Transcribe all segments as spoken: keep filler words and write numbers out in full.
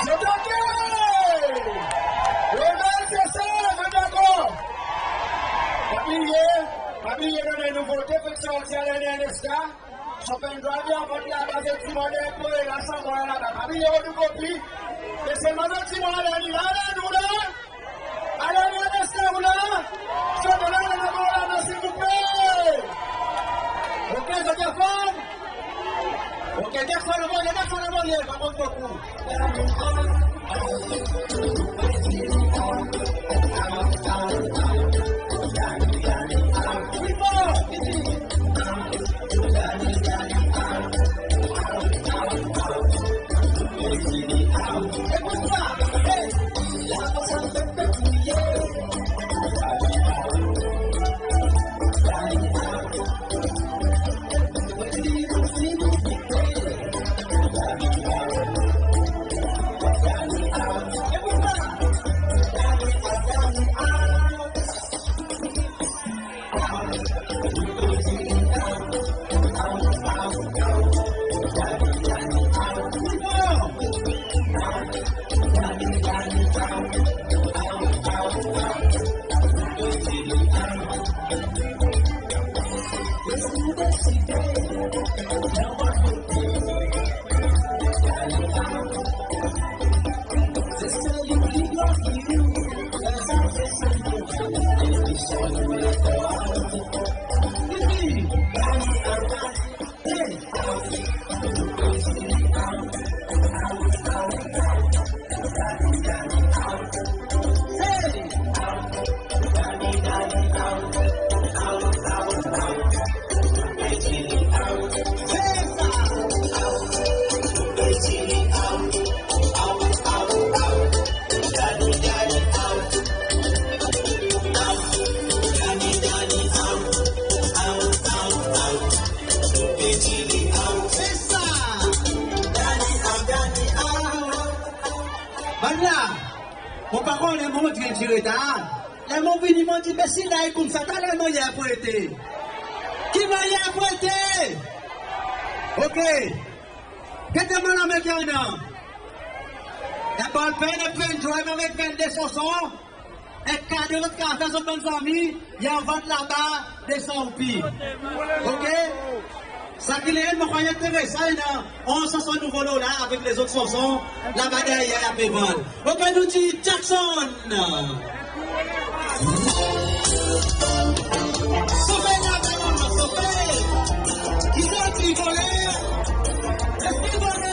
Zot oke? Rebel se sa, zot dakor? Pa bliye, pa bliye, nou, nou vote pou sa, sa, sa, sa. Son pen drwa vin vot la, pa zot ti mande pou la, sa, mwan la, pa bliye, nou kopi. E selman zot ti mande la, la, nou la. Alor, nou reste ou la? Zot la, la, la, la, silvouple. Oke, zot anform? Oke, desann anba, desann anba, pa kont bokou. Bann la, mon pa konnen, mon dir en ti retar. Ler mon vini, mon dir, be si la i koumsa, taler mannyer pou ete. Ki mannyer pou ete? Oke. Gete mon lanmen ki annan. En ballpen, en pen drwa, en met vennde sonson. En kado zot kapab fer zot bann zanmi, i anvoy laba de san roupi. Oke? Sa ki le, mon krwar i enteresan, i annan onz sonson nouvo lo la avek lezot sonson laba deryer i pe vann. Oke, nou dir Jackson. Sofe, sofe, sofe. Ki sa ti vole? Eski vole?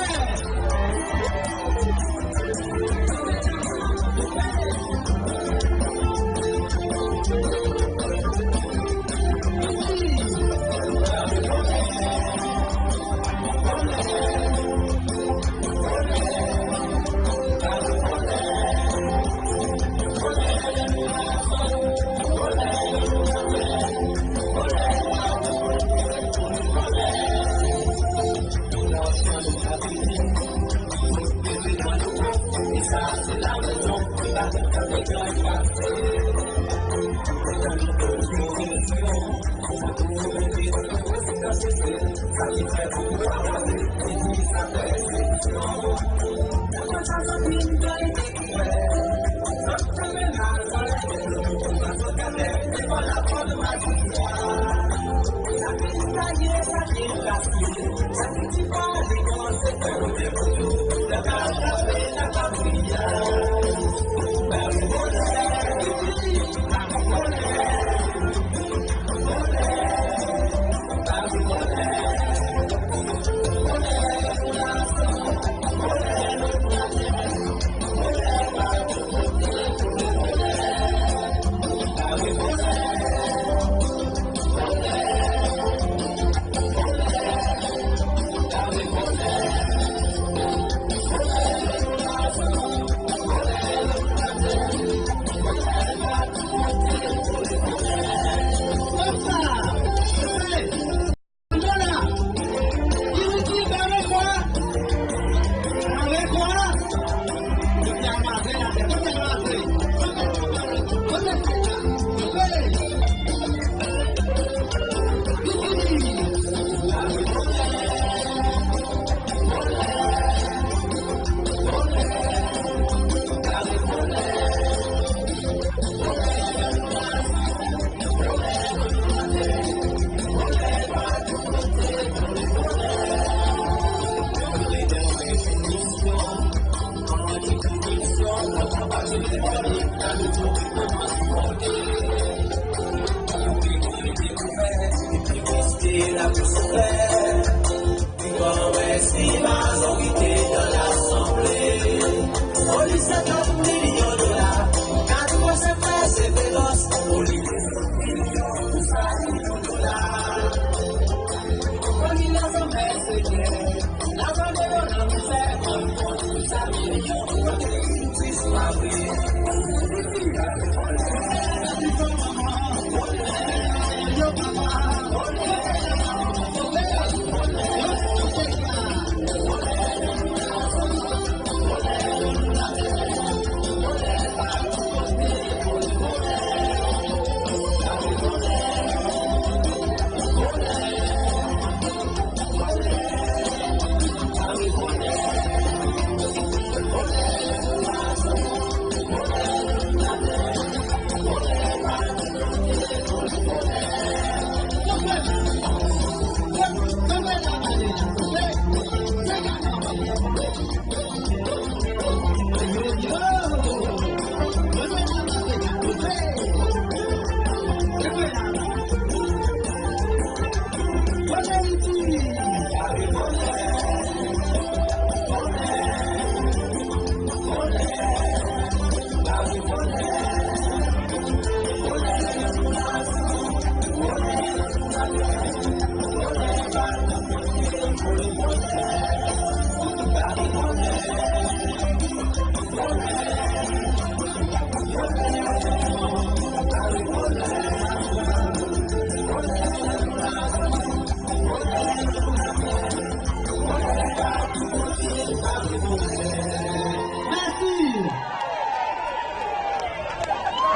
Mersi.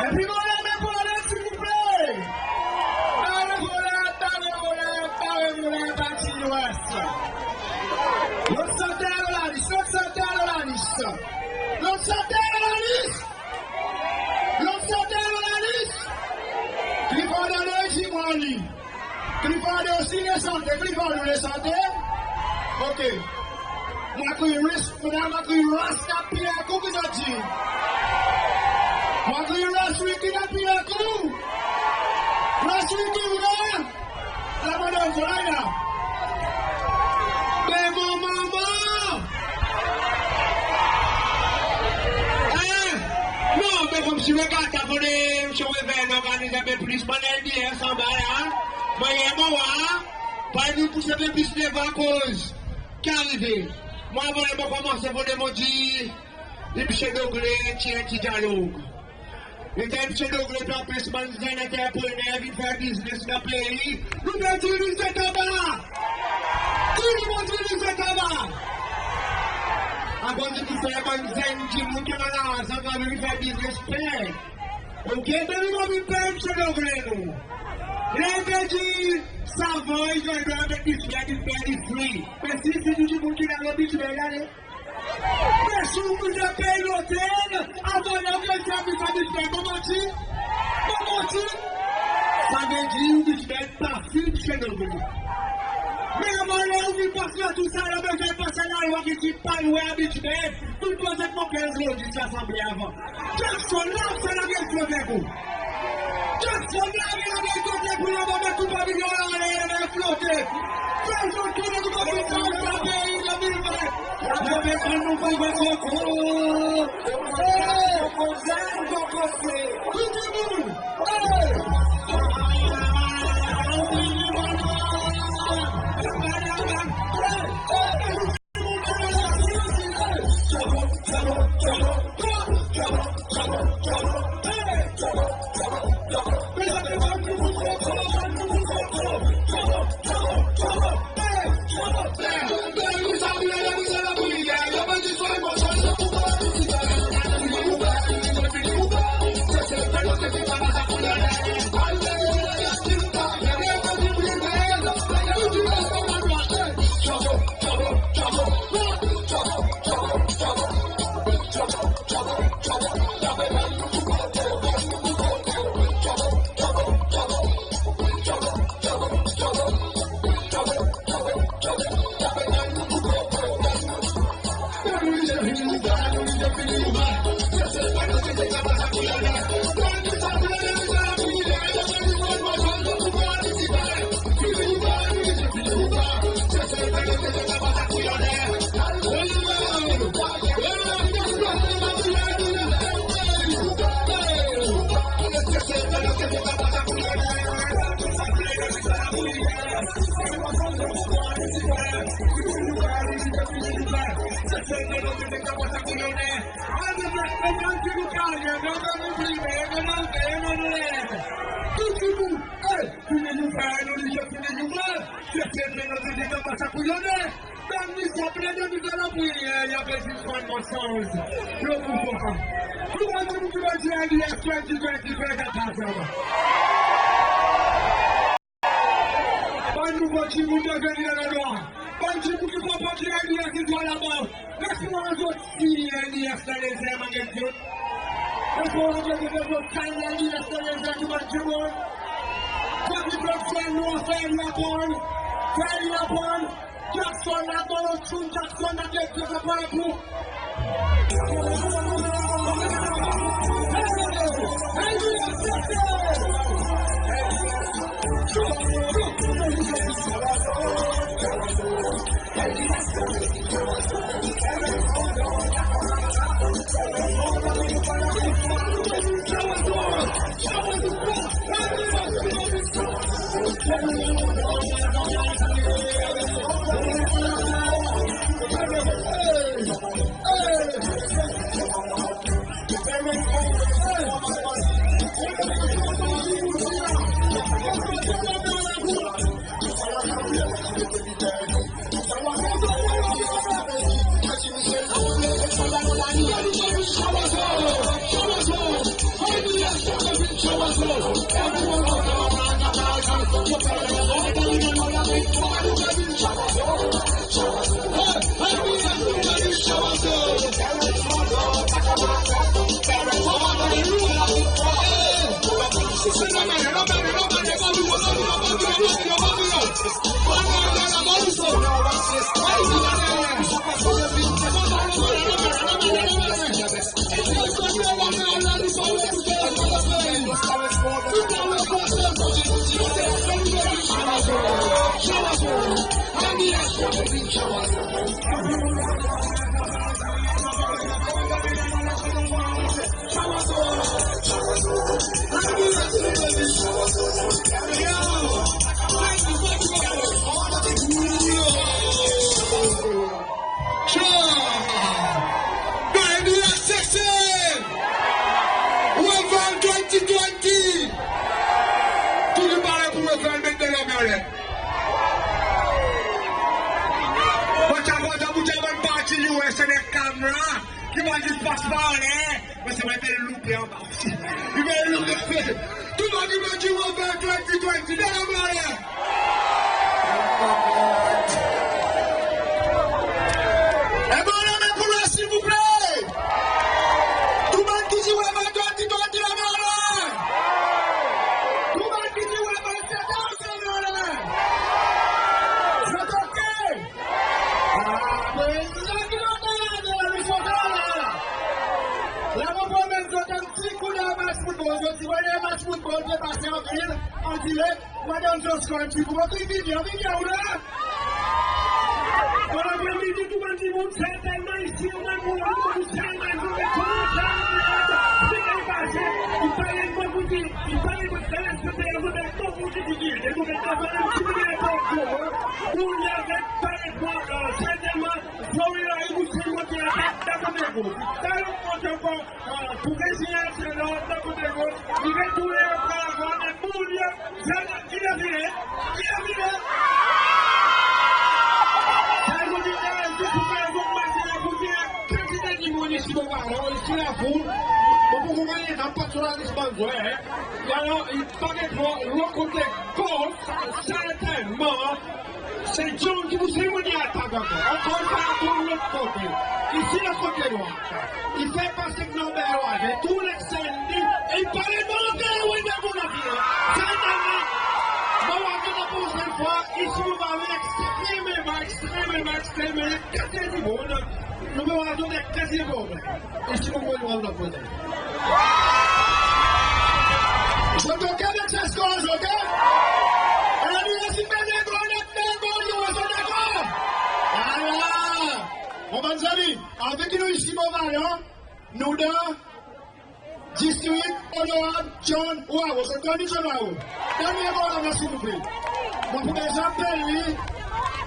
E pli bon lanmen pour Alex, silvouple. Tare vola, tare vola, tare vola, Parti Nord. Lot santer lo lalis, lot santer lo lalis. Lot santer lo lalis. Lot santer lo lalis. Clifford Andre, dir mwan li. Clifford osi le sante, Clifford ou le sante? Ok. Mon a kriy Ras, mon a kriy Ras, ki a piye kou ki zot dir. Mon a kriy Ras Ricky, ki a piye kou. Ras Ricky, ou la? La madanm, ou la, la? Me mon manman! En? Non, me konmsi me kapab fode, Msye Wever, nou organiz en pe plis, bann L D S anba la. Mannyer mon war, fodre nou pous en pe plis devan akoz ki arive. Mwan, avan mon konmanse, fodre mon dir, Msye Dogley ti en ti dyalog. Letan Msye Dogley pe anpes bann zenn antreprener vin fer biznes dan pei, nou pe dir li zet anba. Tou dimoun dir li zet anba. Akoz i pou fer bann zenn dimoun ki annan larzan, ki anvi fer biznes, per. Ok, donn nou anvi per, Msye Dogley, nou. Ler i pe dir savan i ganny dwa met difizyon, i per difizyon. Me si, si tou dimoun ki annan difizyon ale. Me si ou bezwen pey lotel, avan ou ganny servis a difizyon, bon manti? Bon manti? Savedir ou bezwen pa fini, Msye Dogley. Asanble avan. Jackson, lansel avek flote pou. Jackson, lansel avek flote pou, lanmen tou pa vin anler, flote. Prezan tou nou pa vin sa pei de mil ven. Lape pa nou pa vin ankor. Hey! Tou dimoun. Hey! Bann nouvo dimoun deveni dan landrwa. Bann dimoun ki konpran ki L D S i dwa laba. Lass mwan zot si L D S dan lezer, mannyer zot. Lass mwan zot si L D S dan lezer, tou bann dimoun. Zot i pe fer nou fer li aprann. Fer li aprann. Jackson la, Donald Trump, Jackson la, Jackson la, Jackson la, Referendum twenty twenty! Tou dimoun pare pour referendum, met dan lanmen anler. Mon ti a kontan pour dir bann parti U S A ek kamera ki pa zis pas par anler, me selman i pe loupe anba osi. I pe loupe. Tou dimoun ki pe dir referendum twenty twenty, met dan lanmen anler. E bann lanmen pour mwan, silvouple. Tou bann ki dir wi, bann twenty twenty, lanmen anler. Tou bann ki dir wi, bann State House, lanmen anler. Zot oke? A, me zot ki annan la, nou sot anler la. Konbyen zot annan ti kou dan match foutbol? Zot ti war match foutbol pe pase an vil, an direk. Madanm Josko, ti kou, ki Vivian, Vivian ou la? Bon apre midi tou bann dimoun, sertenman isi, ou menm ou, ou sertenman ou pe kontan, ou pe pase, ou pa enn bon pou dir, ou pa enn bon, ou pe kontan, ou pe kontan, ou pe kontan, ou pe kontan, sertenman, Florida, ou se monte atak, dakor, dakor. Sa, ou kontan ankor, Pou Virginia, se lot kote gos, li retounen ankor, ankor, men pou li, sa, il a viré, il a viré. Sa i vle dir, se pou sa zot mache la pou dir, kantite dimoun isi, bon, isi lafoul, bon, pou konpran, i annan pa tro la dispann zwe, en. Alor, i pa get lot kote gos, sertenman, Se John ki pou servi atak ankor. Ankor sa, tou lot kote. Isi, lot kote drwat. I fer pase Norbert Roger, tou les Sandy, e i pa le monte, wi, de bon avi. Sa i tande. Bon, ankor la prosenn fwa, isi nou va ale ekstrememan, ekstrememan, ekstrememan, kantite dimoun. Nou pe war zot ek kantite problenm. E si nou pe war zot problenm. Zot oke avek sa, zot oke? Alor nou isi pe nego, nego, nou, zot dakor? Ala! Mon bann zanmi, avek nou isi Mont Vaillant, nou dan distrik Onorab John Hoareau. Zot konn John Hoareau? Donn li en bon laplas, silvouple. Mon pou bezwen apel li,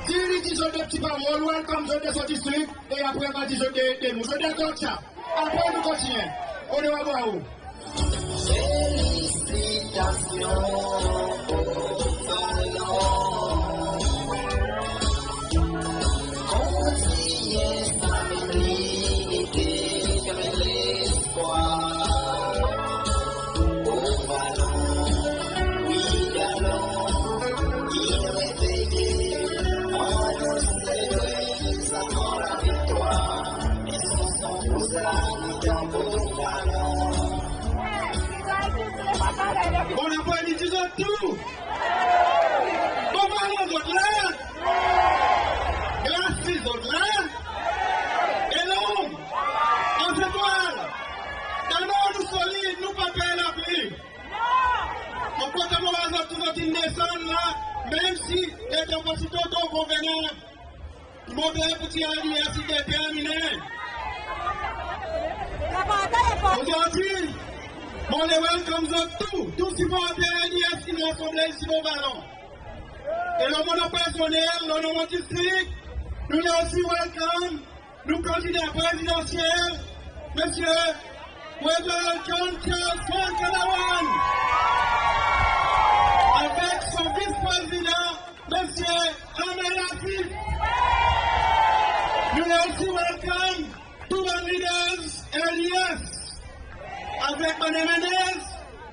dir li, dir zot de pti parol, welcome zot dan son distrik, e apre, nou a dir zot de, de nou. Zot dakor avek sa? Apre nou kontinyen. Onorab Hoareau. Felisitasyon Mont Vaillant. Kontinyen sa menm linite, menm lespwar. Mont Vaillant, wi, galon, in reveye, annou selebre sa gran laviktwar. Bon apre midi zot tou. Bon, Mont Vaillant zot la? Glacis zot la? E nou? Anse Etoile? Telman nou solid, nou pa per lapli. Mon kontan war zot tou, zot in desann la, menm si letan pa ti tro konvenab. Mon pe dir LDS i determinen. Ozordi mon le welcome zot tou, tou siporter LDS ki rasanble isi Mont Vaillant. E lo mon non personnel, lo non mon distrik, nou le osi welcome nou kandida prezidansyel, Msye Wavel John Charles Frank Canawan, avek son vis-prezidan, Msye Ahmed Afif. Nou osi welcome tou bann leaders LDS avek bann MNAs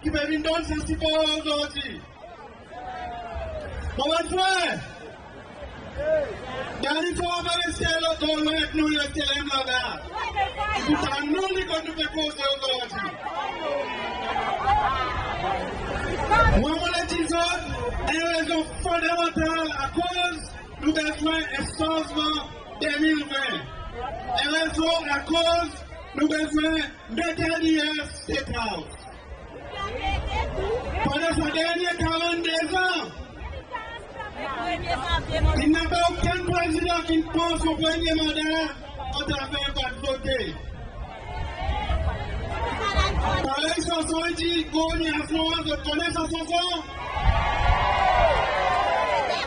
ki pe vin donn sa sipor ozordi. Mon bann frer, Dany Faure pa reste lo, lo lwen, nou reste menm laba. I pou tann nou li kot nou pe koze ozordi. Mwan mon le dir zot en rezon fondamantal akoz nou bezwen en sanzman de mil ven. En rezon akoz nou bezwen met LDS State House. Pandan sa dernyen karannde an, i napa okenn prezidan ki'n pran son premye manda atraver en bwat vote. Parey sanson i dir, gro nyaz nwanr, zot konnen sa sanson?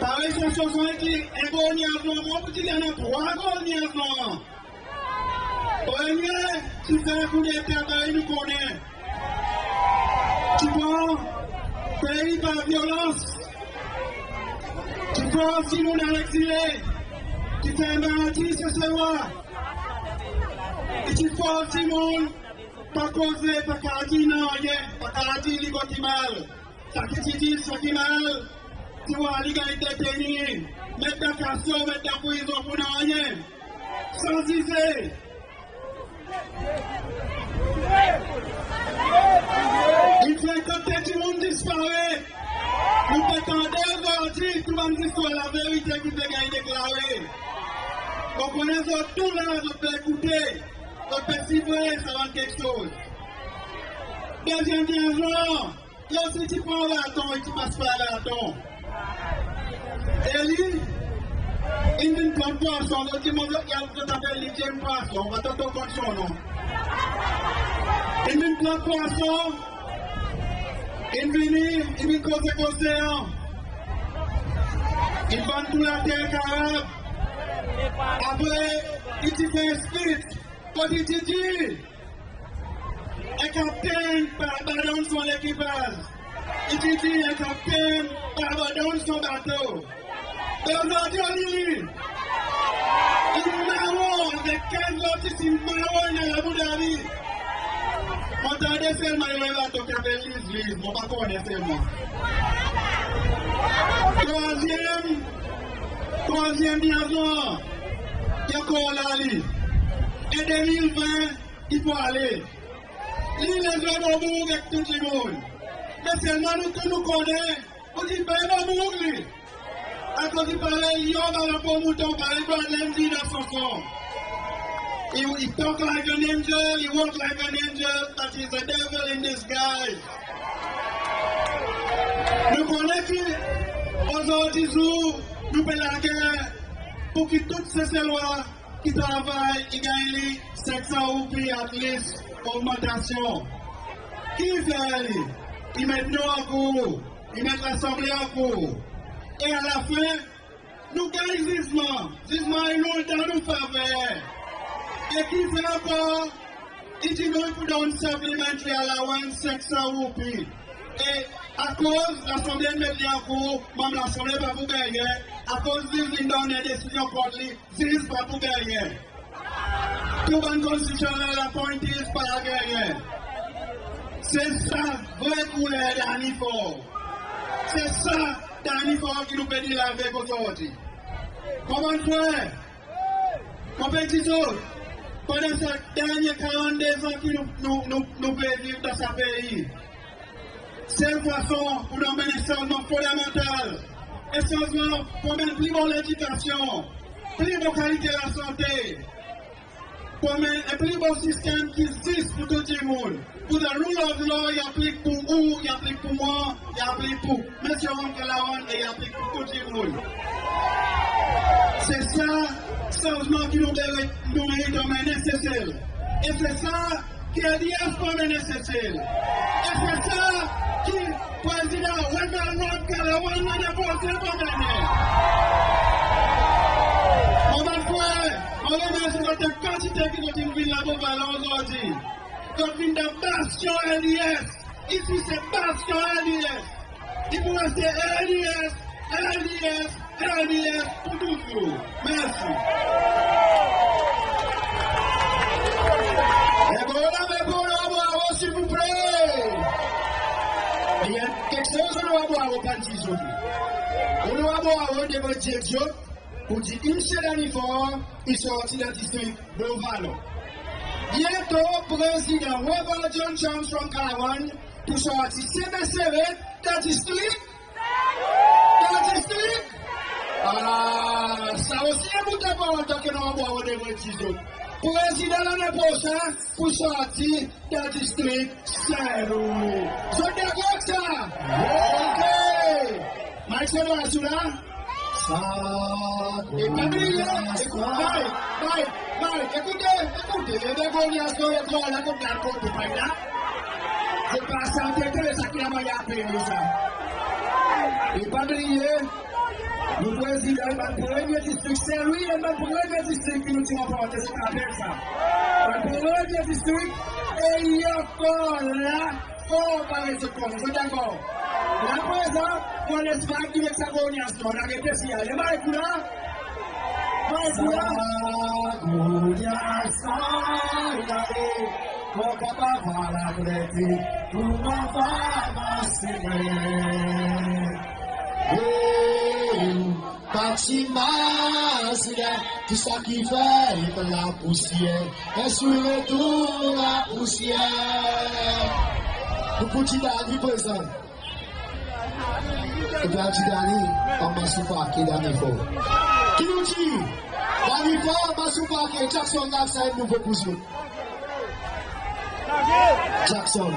Parey sanson i dir, en gro nyaz nwanr, mon pou dir i annan trwa gro nyaz nwanr. Premye, ti fer koudeta, parey nou konnen. Ti pran pei par vyolans. Ti fors dimoun al egzile. Ti ferm Martyrs Seselwa. E ti fors dimoun pa koze, pa kapab dir nanryen, pa kapab dir li kot i mal. Sa ki ti dir, sa ki mal, ti war li ganny detenir, met dan kaso, met dan prizon pour nanryen, san zize. In fer kantite dimoun disparet. Nou pe tande ozordi tou bann zistwar laverite ki pe ganny deklare. Ou konnen zot tou la, zot pe ekoute, zot pe siveye sa bann keksoz. Dezyenm Dyaz, i osi ti pran baton, i ti pas par baton. E li, in vin pran pwason, zot dir mwan, zot apel li Dyenm Pwason, pa ti konn son non. In vin pran pwason, in vini, in vin koze koze an. In vann tou later Karab. Apre, i ti fer speech, kot i ti dir, en kaptenn pa abandonn son lekipaz. I ti dir en kaptenn pa abandonn son bato. Be ozordi ou li li. In mawon avek kenz lot, in mawon dan labouda li. Mon tande selman i annan en bato ki apel Liz Liz, mon pa konnen selman. Trwazyenm, trwazyenm Dyaz, i ankor la li. En de mil ven, i pou ale. Li, li zwe boboug ek tou dimoun. Me selman nou tou nou konnen, ou ti pe boboug li. Akoz i parey lyon, balan pou mouton, parey Bradley in dir dan son son. He, he talk like an angel, he walk like an angel, but he's a devil in disguise. Nou konnen ki ozordi zour nou pe lager pour ki tou Seselwa ki travay i ganny li senk san roupi at least ogmantasyon. Ki i fer li? I met nou ankour, i met Lasanble ankour. E alafen, nou ganny zizman. Zizman i nou dan nou faver. E ki i fer ankor? I dir nou i pou donn supplementary allowance senk san roupi. E akoz Lasanble in met li ankour, manm Lasanble pa pou gannyen. Akoz ziz in donn en desizyon kont li, ziz pa pou gannyen. Tou bann constitutional appointees pa gannyen. Se sa vre kouler Danny Faure. Se sa Danny Faure ki nou pe deal avek ozordi. Konpran frer? Mon pe dir zot, pandan sa dernyen karannde an ki nou, nou, nou, nou pe viv dan sa pei, sel fason pour nou anmenn en sanzman fondamantal, en sanzman pour anmenn pli bon ledikasyon, pli bon kalite lasante, pour anmenn en pli bon sistenm ki zis pour tou dimoun. Pour the rule of law i aplik pour ou, i aplik pour mwan, i aplik pour Mesye Ramkalawan e i aplik pour tou dimoun. Se sa sanzman ki nou bezwen, nou bezwen anmennen Sesel. E se sa ki L D S pou anmennen Sesel. E se sa ki Prezidan Wavel Ramkalawan lannen prosen pou anmennen. Mon bann frer, mon remersye zot an kantite ki zot in vin la Beau Vallon ozordi. Zot vin dan bastyon L D S. Isi se bastyon L D S. I pou reste L D S, L D S, L D S pour touzour. Mersi. E bon, nou annan en bon bwavo, silvouple. E i annan keksoz nou bwavo pa dir zot. Nou bwavo devan Dye zot pour dir Msye Danny Faure i sorti dan distrik Beau Vallon. Byento Prezidan Wavel John Charles Ramkalawan pou sorti Semen Seret dan distrik, dan distrik. Ah, sa osi en bout enportan ki nou bwavo devret dir zot. Prezidan lannen prosen pou sorti dan distrik Sen Lwi. Zot dakor ek sa? Oke. Mike Senoa sou la? Sa. E pa bliye, ekout, Mike, Mike, Mike, ekoute, ekoute, le begonias nou, e twa la kot dan kot pay la. Se pa sa, te, te, sa ki la mannyer apel sa. E pa bliye, nou prezidan, bann premye distrik, Sen Lwi, bann premye distrik ki nou ti ranporte, se pa apel sa. Bann premye distrik, e i ankor la, fo parey zot konnen, zot dakor? La prezan, mon les Mike ki met sa begonias nou, nou arete si ale, Mike ou la? Mike ou la? Sa begonias sa ale, mon kapab war Atletik, pou mon war Marselyen. Hey, Pati Marselyen, tou sa ki fer dan lapousyer, e sou retour lapousyer. Nou pou dir Danny prezan. E Danny, anba sou parke, Danny Faure. Ki nou dir? Danny Faure anba sou parke, Jackson la, sa en nouvo kouzin. Jackson.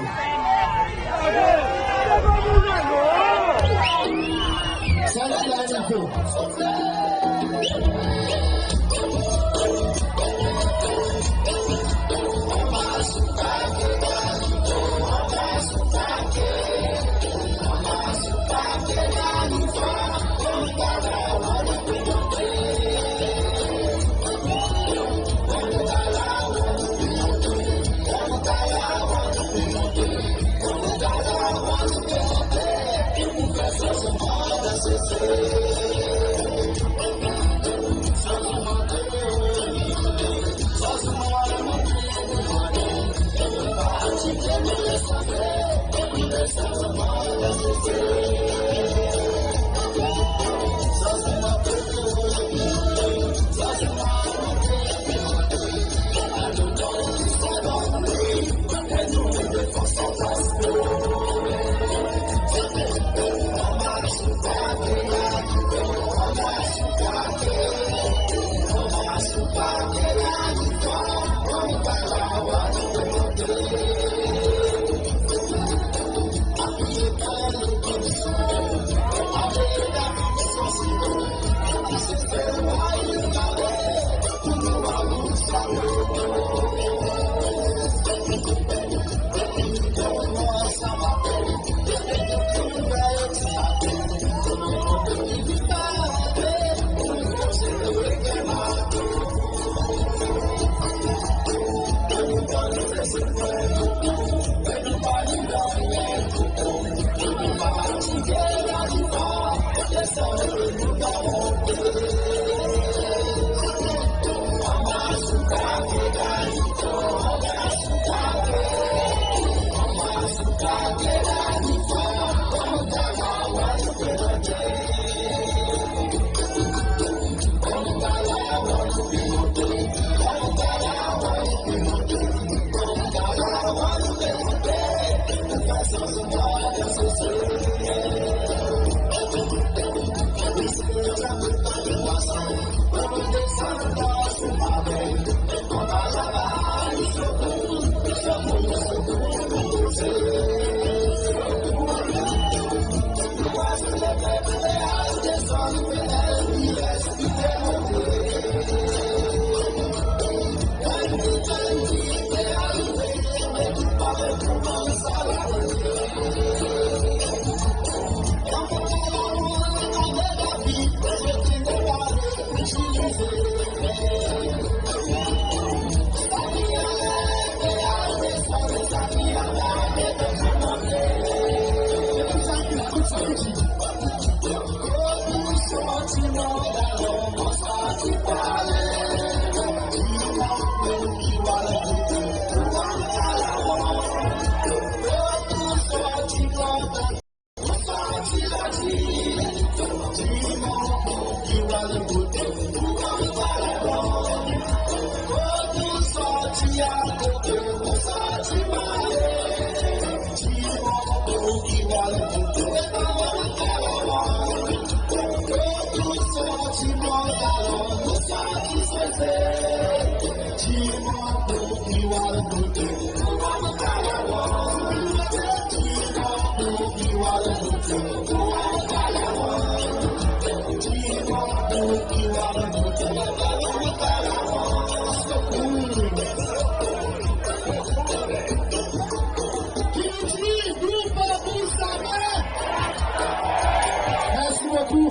Mersi bokou.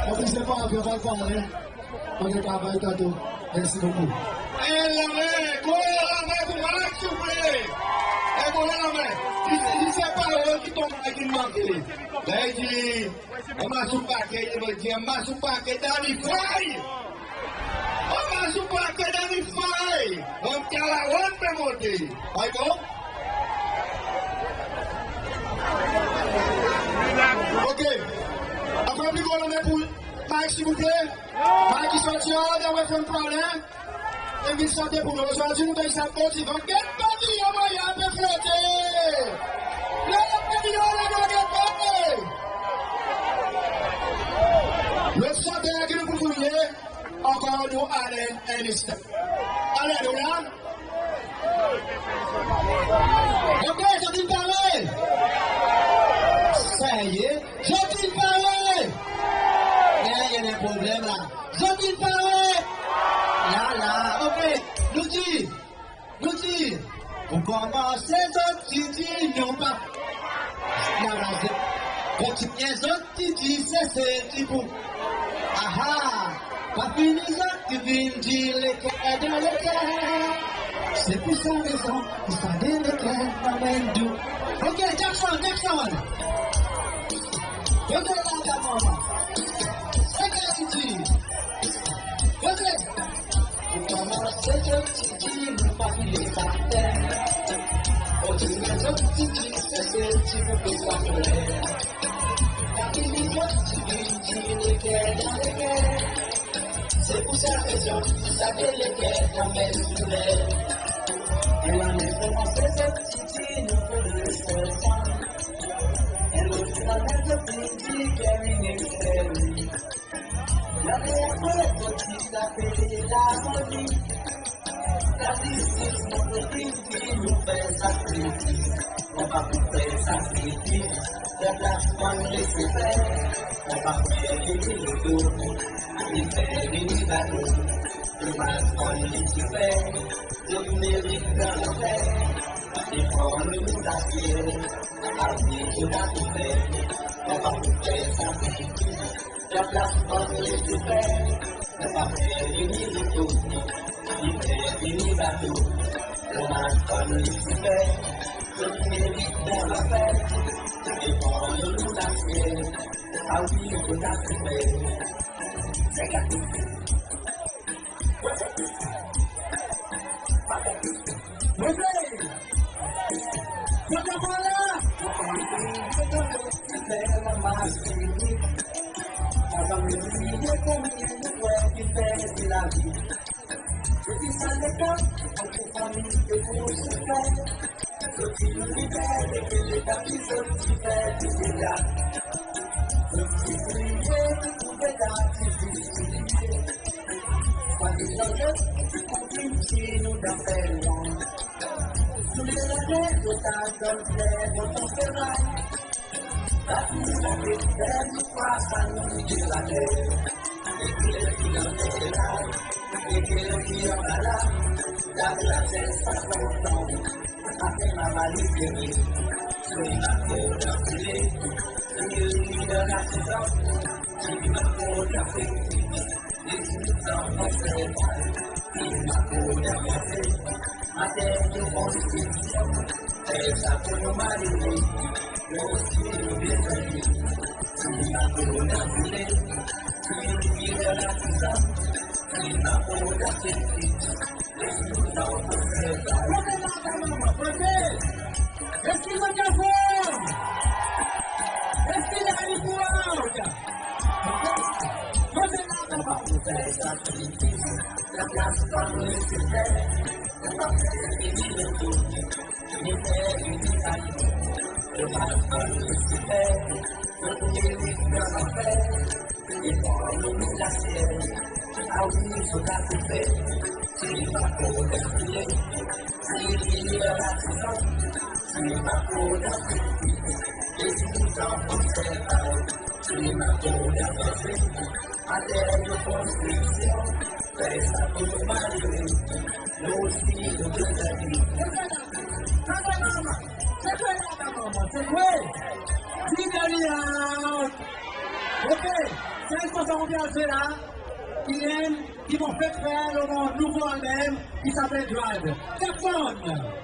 Mon pa pe travay tanto. Mersi bokou. E lanmen, gro lanmen pour Mike, silvouple. E gro lanmen. Ki, ki se parol ki tonbe, ki manke. La i dir, anba sou pake, i dir, anba sou pake, Danny Faye. Anba sou pake, Danny Faye. Bann Kalawan pe monte. Ay bon? Ok. Ankor pli gro lanmen pour Mike, silvouple. Mike i sorti an, dan we fem pran, en. E vin sante pour nou. Ozordi nou ganny sa poti. Donk, get pa dir, anmwey pe flote. Lot pa dir, la, la, get pa. Lot sante ki nou pou touye. Ankor nou, Allen Ernest. Allen, ou la? Ok, zot in pare? Ti byen zot ti dir se, se ti pou. Aha! Pa fini zot ti vin dir leker dan leker. Se pour sa rezon, pour sa de leker pa menm dou. OK, Jackson, Jackson. OK, la, la, la. Se ki i dir. OK. Pour konmanse zot ti dir nou pa fini sa ter. Kontinyen zot ti dir se, se ti pou sa ter. Pa fini zot ti vin dir leker dan leker. Se pour sa rezon, sa de leker pa menm dou. E lannen konmanse zot ti dir nou pou res ansanm. E lot lannen zot ti dir caring is caring. Lannen apre zot ti tape larzoni. Sa zis mon pou dir ki nou fer sakrifis. Nou pa pou fer sakrifis. Sa plas bann Lisifer. Nou pa fer vini nou tou. Ni fer vini bato. Sa plas bann Lisifer. Zot merit dan lanfer. Devan nou, nou dan syel. Avi zot a tou fer. Nou pa pou fer sakrifis. Sa plas bann Lisifer. Nou pa fer vini nou tou. Ni fer vini bato. Sa plas bann Lisifer. Zot merit dan lanfer. Devan nou, nou dan syel. Avi zot a tou fer. Eski zot anform? Eski zot anform? OK, sa i kontan ou pe al zwe la. Ki enn ki mon fek fer lo mon nouvo album ki apel Drive. Jackson!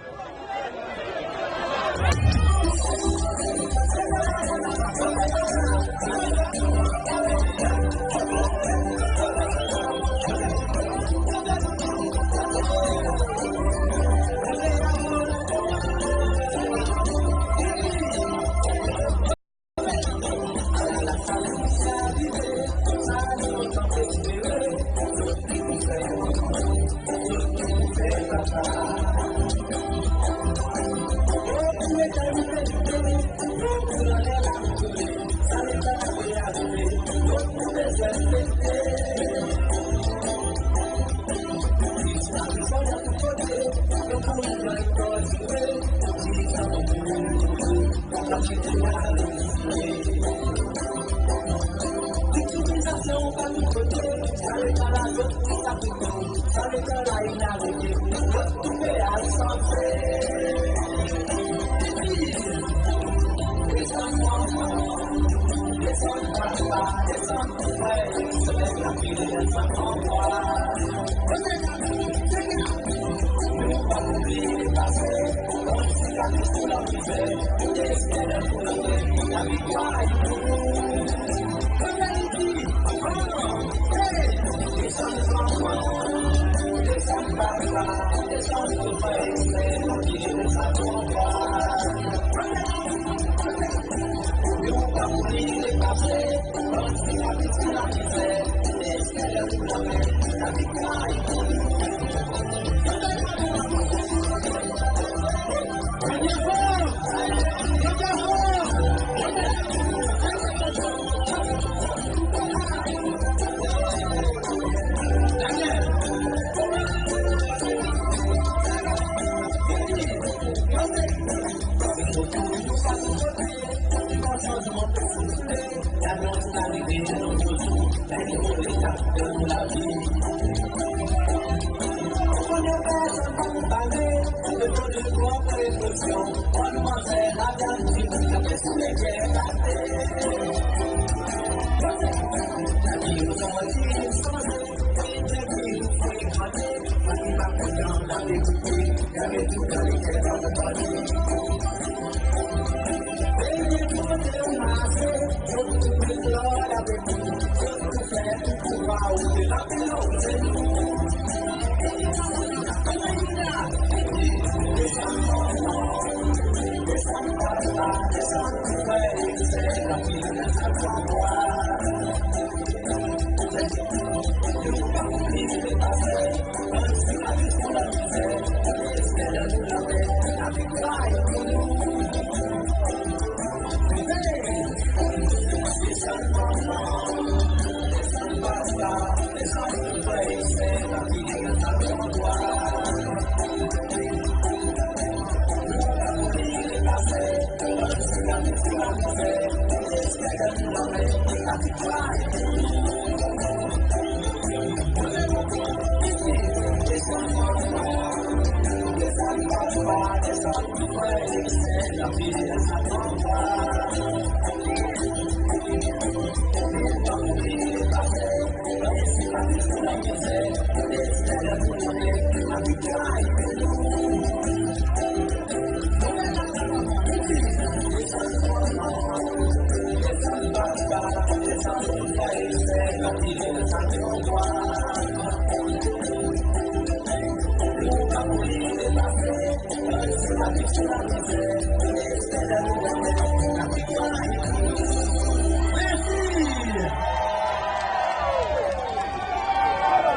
Mersi.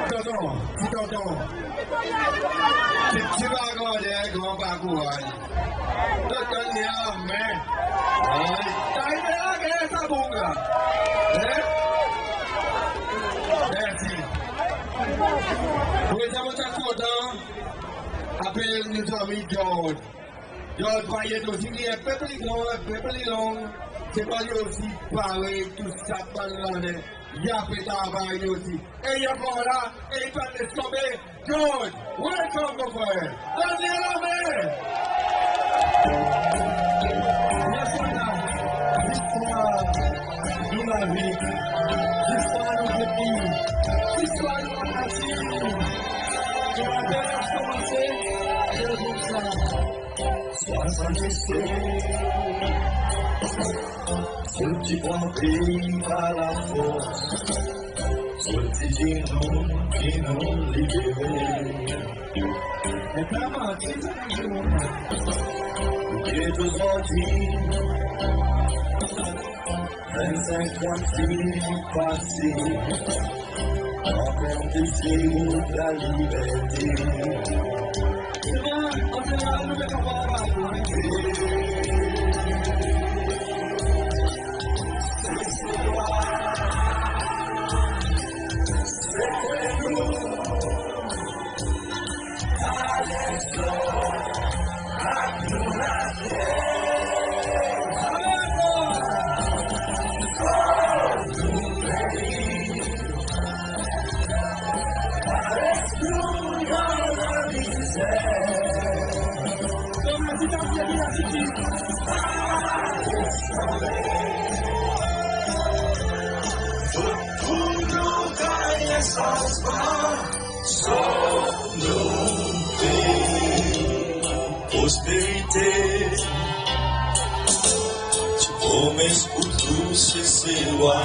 Tonton, ti tonton. Ti, ti pa gran, gran pa kouraz. Tonton, li anmen. Ay, ta arive lager sa boug la. En? Mersi. Prezan mon ti a kontan apel nou zanmi George. George Payet osi, li en pe pli gran, en pe pli long. Se pa li osi parey tou sa bann lannen. I a pe travay li osi. E i ankor la, e i pa les tonbe. George, welcome, mon frer. Donn li en lanmen. Mersi, la. Zistwar nou lavi, zistwar nou peyi, zistwar nou natir. Nou apel a konmanse, e koumsa. Swasannsenkant, zot ti pran pei par lafors, zot ti dir nou ki nou libere. E pa manti sa, nou dir nou. Get ozordi, vennsink an ti pase, ankor de zour laliberte. Souvan, an zeneral, nou met anba anba tou, en. Sanzman, sov nou pei. Prosperite, ti promes pour tou Seselwa.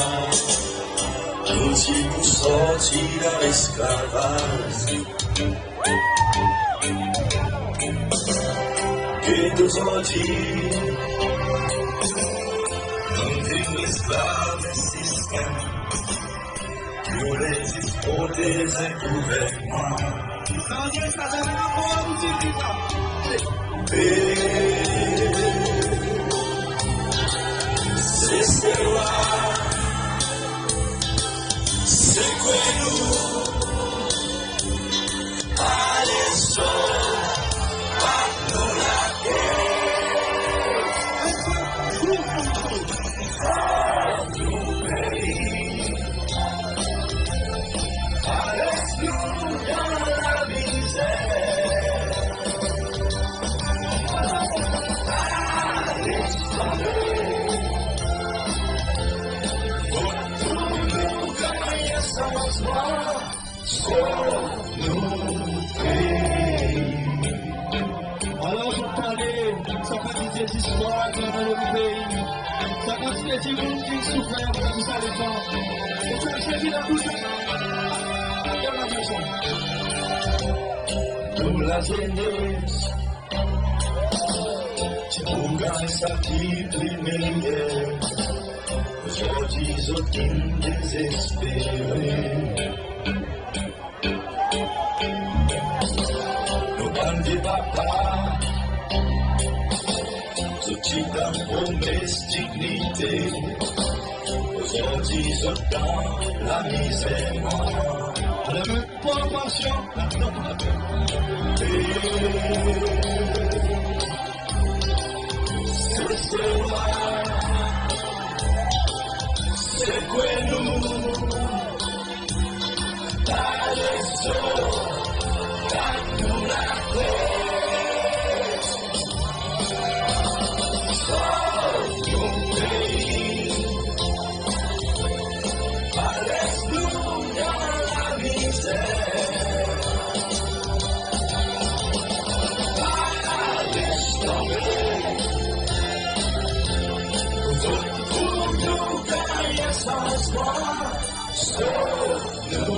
Nou ti pou sorti dan lesklavaz. E ozordi, nou vin lesklav en sistenm ki oule zis protez en gouvernman. Sanzman, sa, sa, sa, sa, sa, sa, sa. Seselwa, sekwe nou. Ale sot, bat nou latet. Alor, zot pale sa kantite zistwar ki annan lo nou pei, sa kantite dimoun ki soufer pou sa letan. E sa, se ki la pou sa. Pou lazenes, ti pou ganny sa ki pli meyer. Ozordi zot in dezespere. Nou bann vye papa, zot ti dan promes dinyite. Ozordi zot dan lamizer. Annan menm pa pansyon. Seselwa, sekwe nou. Ale sot, bat nou latet. Sov nou pei. Pa les nou dan lamizer. Pa les tonbe. Zot pou nou ganny sanzman. Sov nou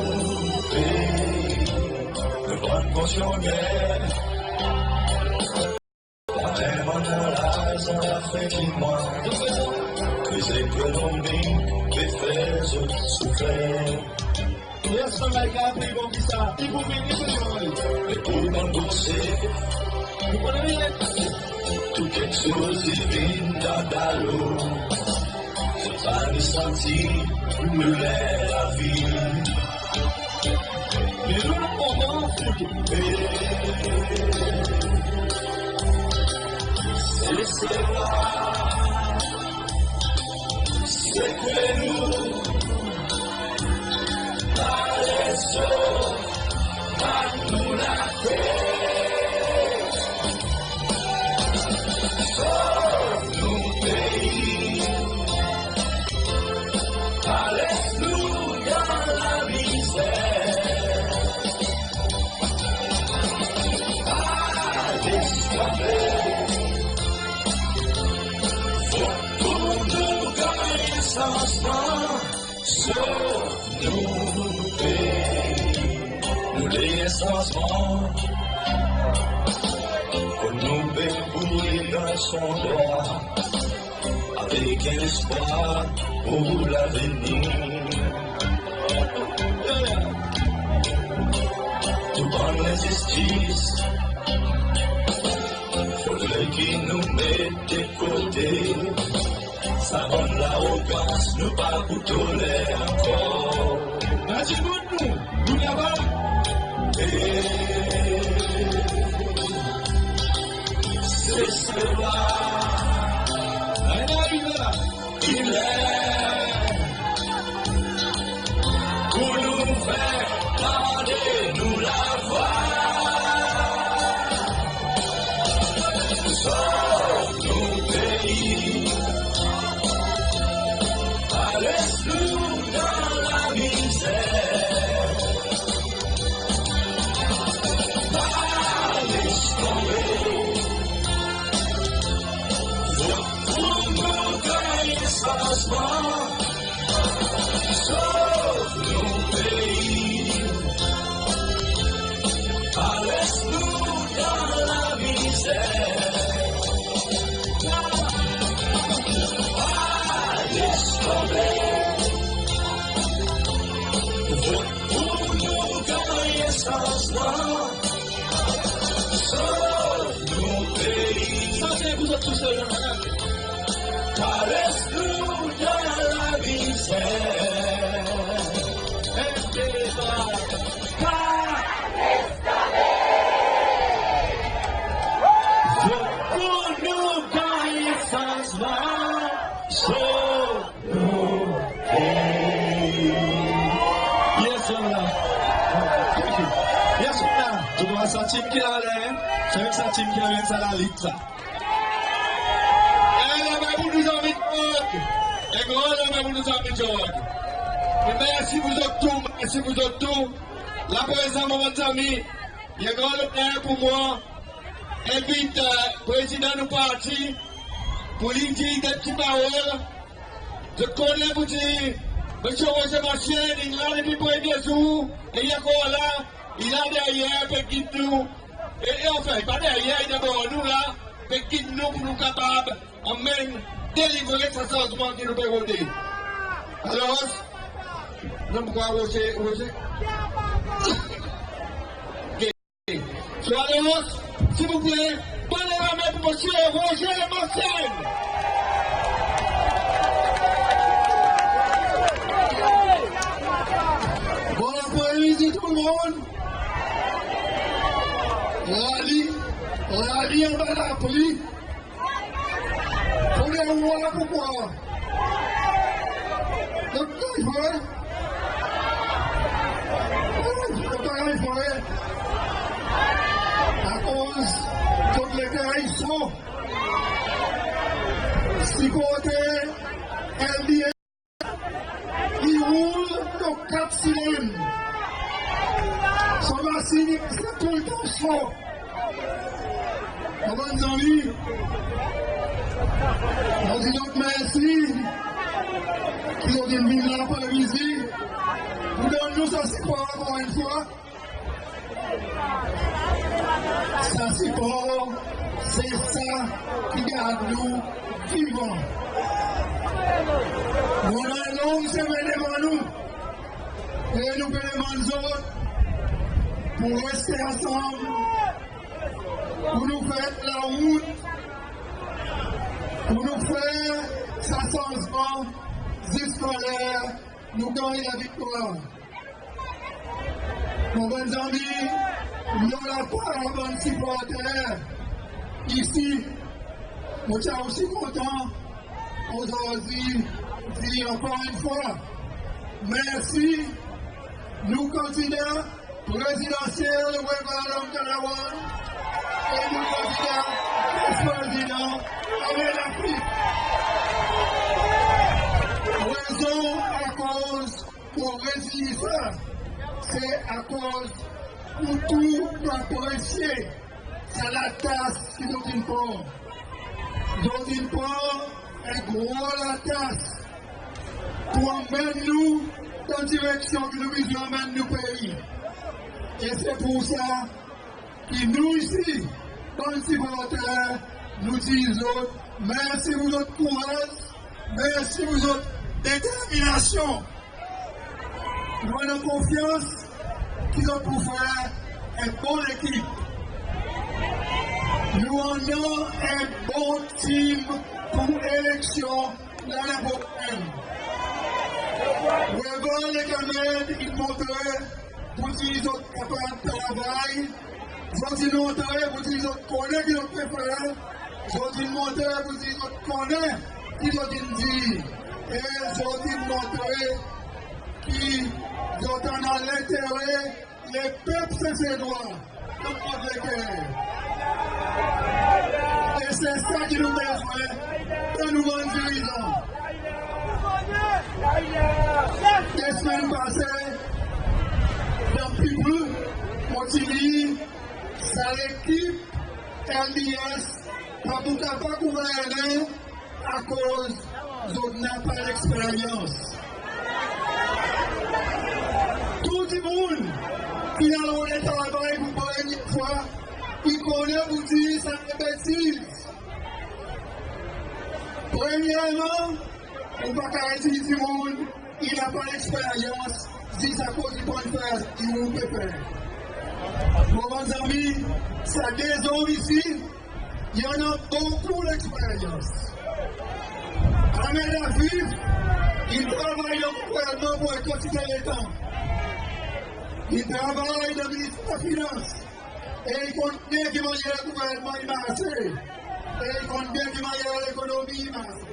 pei. Nou bann fonksyoner, pa menm annan larzan lafen di mwan. Kriz ekonomik pe fer zot soufer. Yes, Amerika pli bon ki sa. I pou vini, i pou vini. E pou bann bose, nou konnen li tou keksoz i vin dan dalo. Zot pa ni santi nou ler lavi. Me nou, nou kontan fout. Seselwa, sekwe nou. Pa les zot bat nou latet. Sov nou pei. Pa les nou dan lamizer. Pa les tonbe. Fok pou nou ganny sanzman. Sov nou pei. Nou le sanzman. Fok nou pe boure dan son drwa, avek en lespwar pour lavenir. Tou bann lenzistis, fodre ki nou met de kote. Sa bann larogans nou pa pou toler ankor. Mersi bokou, nou travay. E Seselwa, ann arive la. I ler pour nou fer tande nou lavwa. Sov nou pei. Pa les nou dan lamizer. Sov nou pei, pa les nou dan lamizer. Pa les tonbe. Vot pour nou gannyen sanzman. Sov nou pei. Sa se pour zot tousel, non? Pa les nou dan lamizer. Enn, de, trwa. Pa les tonbe. Vot pour nou gannyen sanzman. Sov Yes, sir, la. Thank you. Yes, sir. Tou sa tim ki la, la, en? Se avek sa tim ki la, sa lalit sa. En gran lanmen pour nou zanmi Jowag. En gran lanmen pour nou zanmi Jowag. E mersi pour zot tou, mersi pour zot tou. La prezan, mon bann zanmi, i en gran loner pour mwan envit, e, prezidan nou parti pour li dir de pti parol. Zot konnen pour dir, Msye Roger Marchand, i la depi premye zour, e i ankor la, i la deryer, pe gid nou. E, e anfen, pa deryer, i dan bor nou la, pe gid nou pour nou kapab anmenn, delivre sa sanzman ki nou pe rode. Alors, non, mon krwar Roger, Roger. So, alors, silvouple, bann lanmen pour Msye Roger Marchand. Bon lapremidi tou dimoun. Rali, rali anba lapli. Premye ou la, poukwa? Zot pa ganny fre? Zot pa ganny fre? Akoz zot leker i so. Siporter L D S i roul lo kat silenn. Son masin i toultan so. Mon bann zanmi, mon dir zot mersi ki zot in vin la aprendi pour donn nou sa sipor ankor enn fwa. Sa sipor, se sa ki gard nou vivan. Nou annan en long semenn devan nou. E nou pe demann zot pour reste ansanm, pour nou fer larout, pour nou fer sa sanzman ziska ler nou ganny laviktwar. Mon bann zanmi, nou lapar bann siporter isi, mon ti a osi kontan ozordi dir ankor enn fwa mersi nou kandida prezidansyel Wavel Ramkalawan e nou kandida vis-prezidan Ahmed Lafitte. Rezon akoz mon dir sa, se akoz nou tou nou apresye sa latas ki zot in pran. Zot in pran en gro latas pour anmenn nou dan direksyon ki nou bezwen anmenn nou pei. E se pour sa ki nou isi, bann siporter, nou dir zot mersi pour zot kouraz, mersi pour zot determinasyon. Nou annan konfyans ki zot pou fer en bon lekip. Nou annan en bon tim pour eleksyon lannen prosenn. Wavel ek Ahmed in montre pour dir zot kapab travay. Zot in montre pour dir zot konnen ki zot pe fer. Zot in montre pour dir zot konnen ki zot in dir. E zot in montre ki zot annan lentere lepep Seselwa. Zot annan lentere. E se sa ki nou bezwen dan nou bann dirizan. De semenn pase, dan People, mon ti lir sa lekip L D S pa pou kapab gouvernen akoz zot napa leksperyans. Tou dimoun ki'n al rod travay pour premye fwa, i konnen pour dir sa betiz. Premyerman, ou pa kapab dir dimoun i napa leksperyans zis akoz i pa'n fer sa ki ou pe fer. Mon bann zanmi, sa de zonm isi, i annan bokou leksperyans. Ahmed Afif, i travay dan gouvernman pour en kantite letan. I travay dan Minister Finans. E i konn byen ki mannyer gouvernman i marse. E i konn byen ki mannyer lekonomi i marse.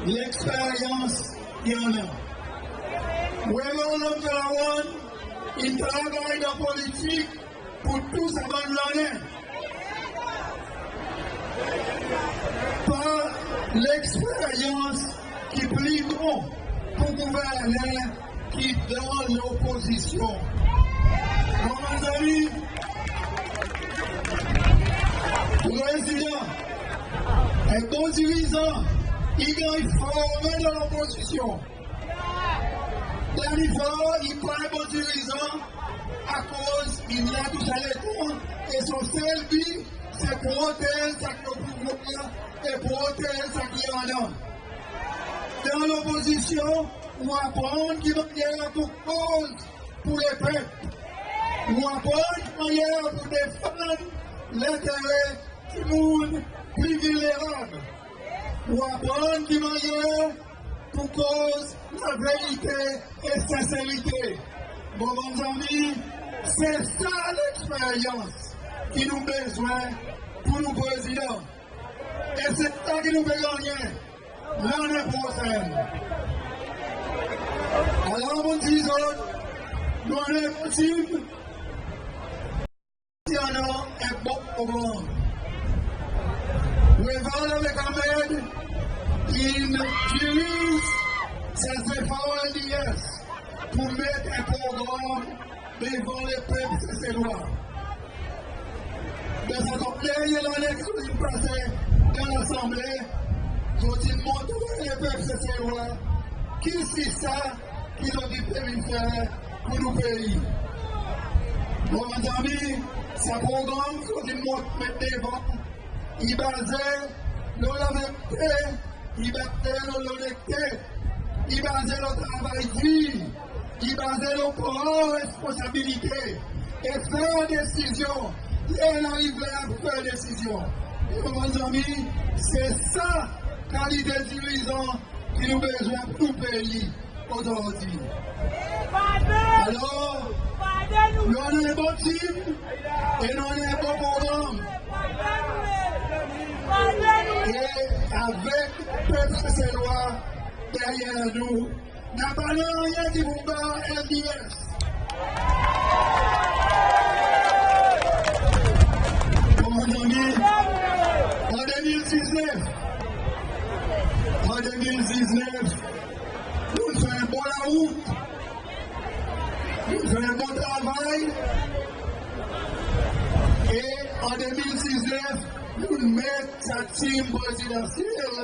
Leksperyans i annan. Wavel Ramkalawan, in travay dan politik pour tou sa bann lannen. Pa leksperyans ki pli bon pour gouverner ki dan lopozisyon. Mon bann zanmi, prezidan, en bon dirizan, i ganny formen dan lopozisyon. Dani Faure, i pa en bon dirizan, akoz i la tou sa letan, e son sel bi, se protez sa ki o pouvwar e protez sa ki annan. Dan lopozisyon, ou aprann ki mannyer pour koz pour lepep. Ou aprann ki mannyer pour defann lentere dimoun pli vilnerab. Ou aprann ki mannyer pour koz laverite e senserite. Mon bann zanmi, se sa leksperyans ki nou bezwen pour nou prezidan. E se sa ki nou pe gannyen lannen prosenn. Alor mon dir zot, nou annan en bon tim, i annan en bon progranm. Wavel avek Ahmed in diriz sa zefor LDS pour met en progranm devan lepep Seselwa. Dan sa kat dernyen lannen ki zot in pase dan Lasanble, zot in montre lepep Seselwa kisisa ki zot pe vin fer pour nou pei. Mon bann zanmi, sa progranm ki zot in mont, met devan, i baze lo laverite, i baze lo lonekte, i baze lo travay dir, i baze lo pran responsabilite e fer desizyon ler i arive a fer desizyon. E mon bann zanmi, se sa kalite dirizan ki nou bezwen pour nou pei ozordi. Alor, nou annan en bon tim e nou annan en bon progranm. E avek pep Seselwa deryer nou, napa nanryen ki pou bar LDS. Mon bann zanmi, an de mil diznef, an de mil diznef, nou'n fer en bon larout, nou'n fer en bon travay, e an de mil diznef, nou'n met sa tim prezidansyel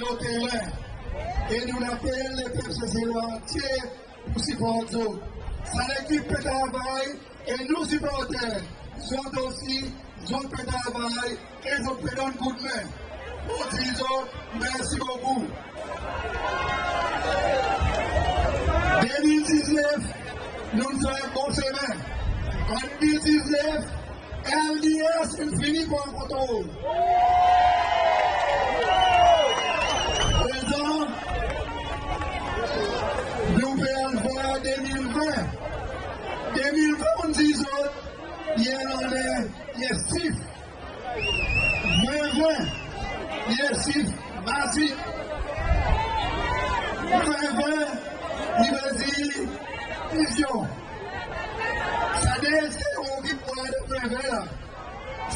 lo teren. E nou'n apel lepep Seselwa antye pour siport zot. Sa lekip pe travay e nou siporter, zot osi, zot pe travay e zot pe donn koudmen. Mon dir zot mersi bokou. De mil diznef, nou'n fer bon semen. An de mil diznef, LDS in fini pran kontrol. Prezan, nou pe al ver de mil ven. De mil ven, mon dir zot, i en lannen, i en sif. Ven ven, i en sif mazik. Ven ven, i vedir vizyon. Sa de zewo ki pou ale ven ven la,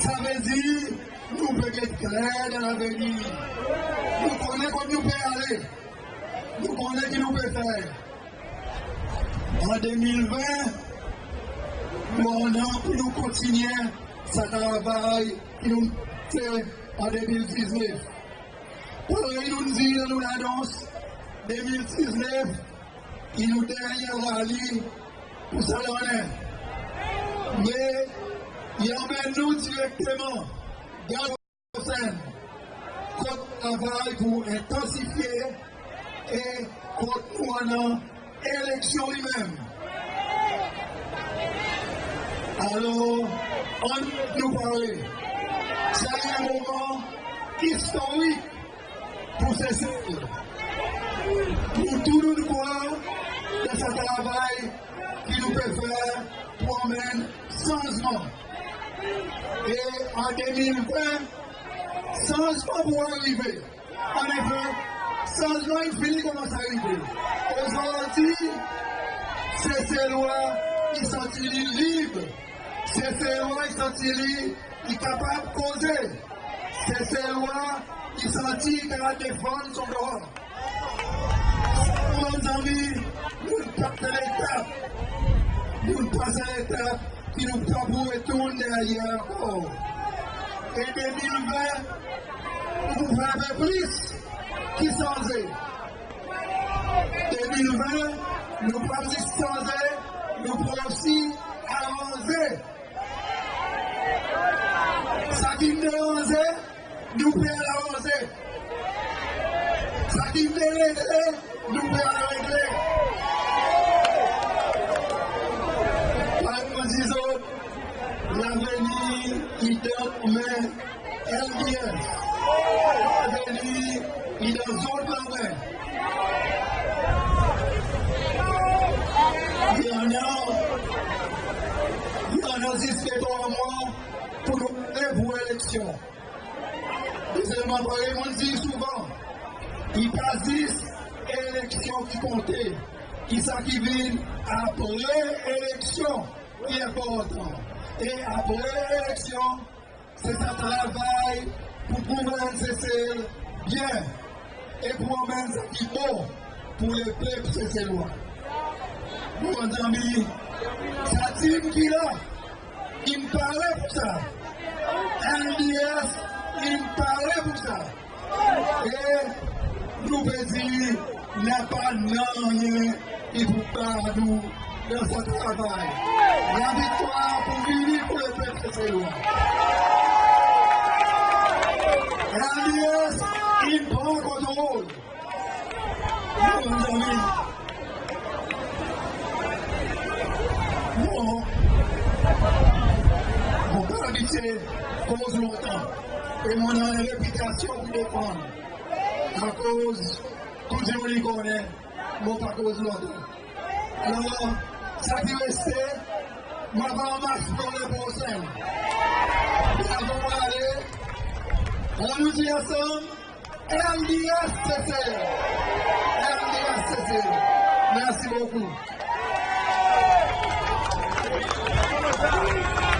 sa vedir nou pe get kler dan lavenir. Nou konnen kot nou pe ale. Nou konnen ki nou pe fer. An de mil ven, nou annan pour nou kontinyen sa travay ki nou fer an de mil diznef. Parey nou'n dir dan nou lanons, de mil diznef i nou dernyen rali pour sa lannen. Me i anmenn nou direkteman dan prosenn kot travay pour entansifye e kot nou annan eleksyon li menm. Alor, annou pare. Sa i en moman istorik pour Sesel. Pour tou nou krwar dan sa travay ki nou pe fer pour anmenn sanzman. E an de mil ven, sanzman pou arive. Annefe, sanzman in fini konmans arive. Ozordi, Seselwa i santi li lib. Seselwa i santi li i kapab koze. Seselwa i santi i kapab defann son drwa. Sa, mon zanmi, nou'n pas en letap. Nou'n pas en letap ki nou pa pou retourn deryer ankor. E de mil ven, nou pou fer en pe plis ki sanze. De mil ven, nou pa zis sanze, nou pou osi aranze. Sa ki'n deranze, nou pe al aranze. Sa ki'n deregle, nou pe al regle. Parey mon dir zot, lavenir i dan lanmen L D S. Lavenir i dan zot lanmen. I annan, i annan zis de trwa mwan pour nou ale pour eleksyon. E selman parey mon'n dir souvan, i pa zis eleksyon ki konte, i sa ki vin apre eleksyon ki enportan. E apre eleksyon, se sa travay pour gouvern Sesel byen e pour anmenn sa ki bon pour lepep Seselwa. Mon zanmi, sa tim ki la, in pare pour sa. L D S in pare pour sa. E nou pe dir, napa nanryen ki pou bar nou dan sa travay. Laviktwar pou vini pour lepep Seselwa. L D S in pran kontrol. Mon zanmi, mon, mon pa abitye koz lontan. E mon annan en repitasyon pour defann. Akoz tou dimoun i konnen, mon pa koz lontan. Alor, sa ki reste, mon ava anmas pour leprosenn. Me avan mon ale, annou dir ansanm, L D S Sesel. L D S Sesel. Mersi bokou.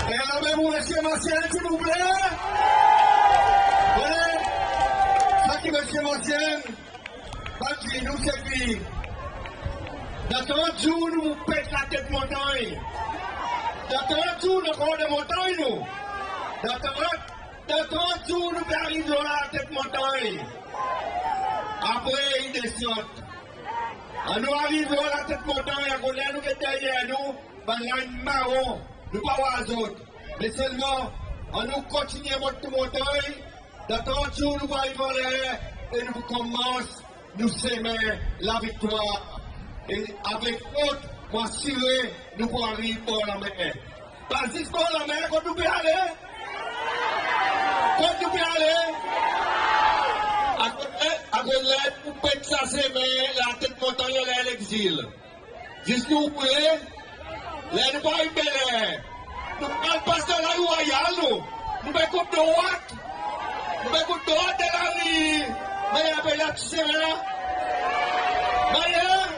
E la menm Msye Mancienne, silvouple. Wi. Sa ki Msye Mancienne, bann ki nou se ki, dan trant zour nou pou pet latet montanny. Dan trant zour nou ankor dan montanny nou. Dan trant, dan trant zour nou pe ariv lo latet montanny. Apre i desant. Annou ariv lo latet montanny, akoz ler nou get deryer nou, bann la in maron, nou pa war zot. Me selman, annou kontinyen mont montanny, dan trant zour nou pou ariv anler e nou pou konmans nou semen laviktwar. E avek zot, mon asire nou pou ariv bor lanmer. Pa zis bor lanmer, kot nou pe ale? Kot nou pe ale? Akoz, akoz ler nou pet sa semen, latet montanny, anler legzil. Zis nou pe, ler nou pa ariv Beler, nou pe al pas dan lari Rwayal nou. Nou pe koup drwat. Nou pe koup drwat dan lari, mannyer pe la ti semen la. Mannyer.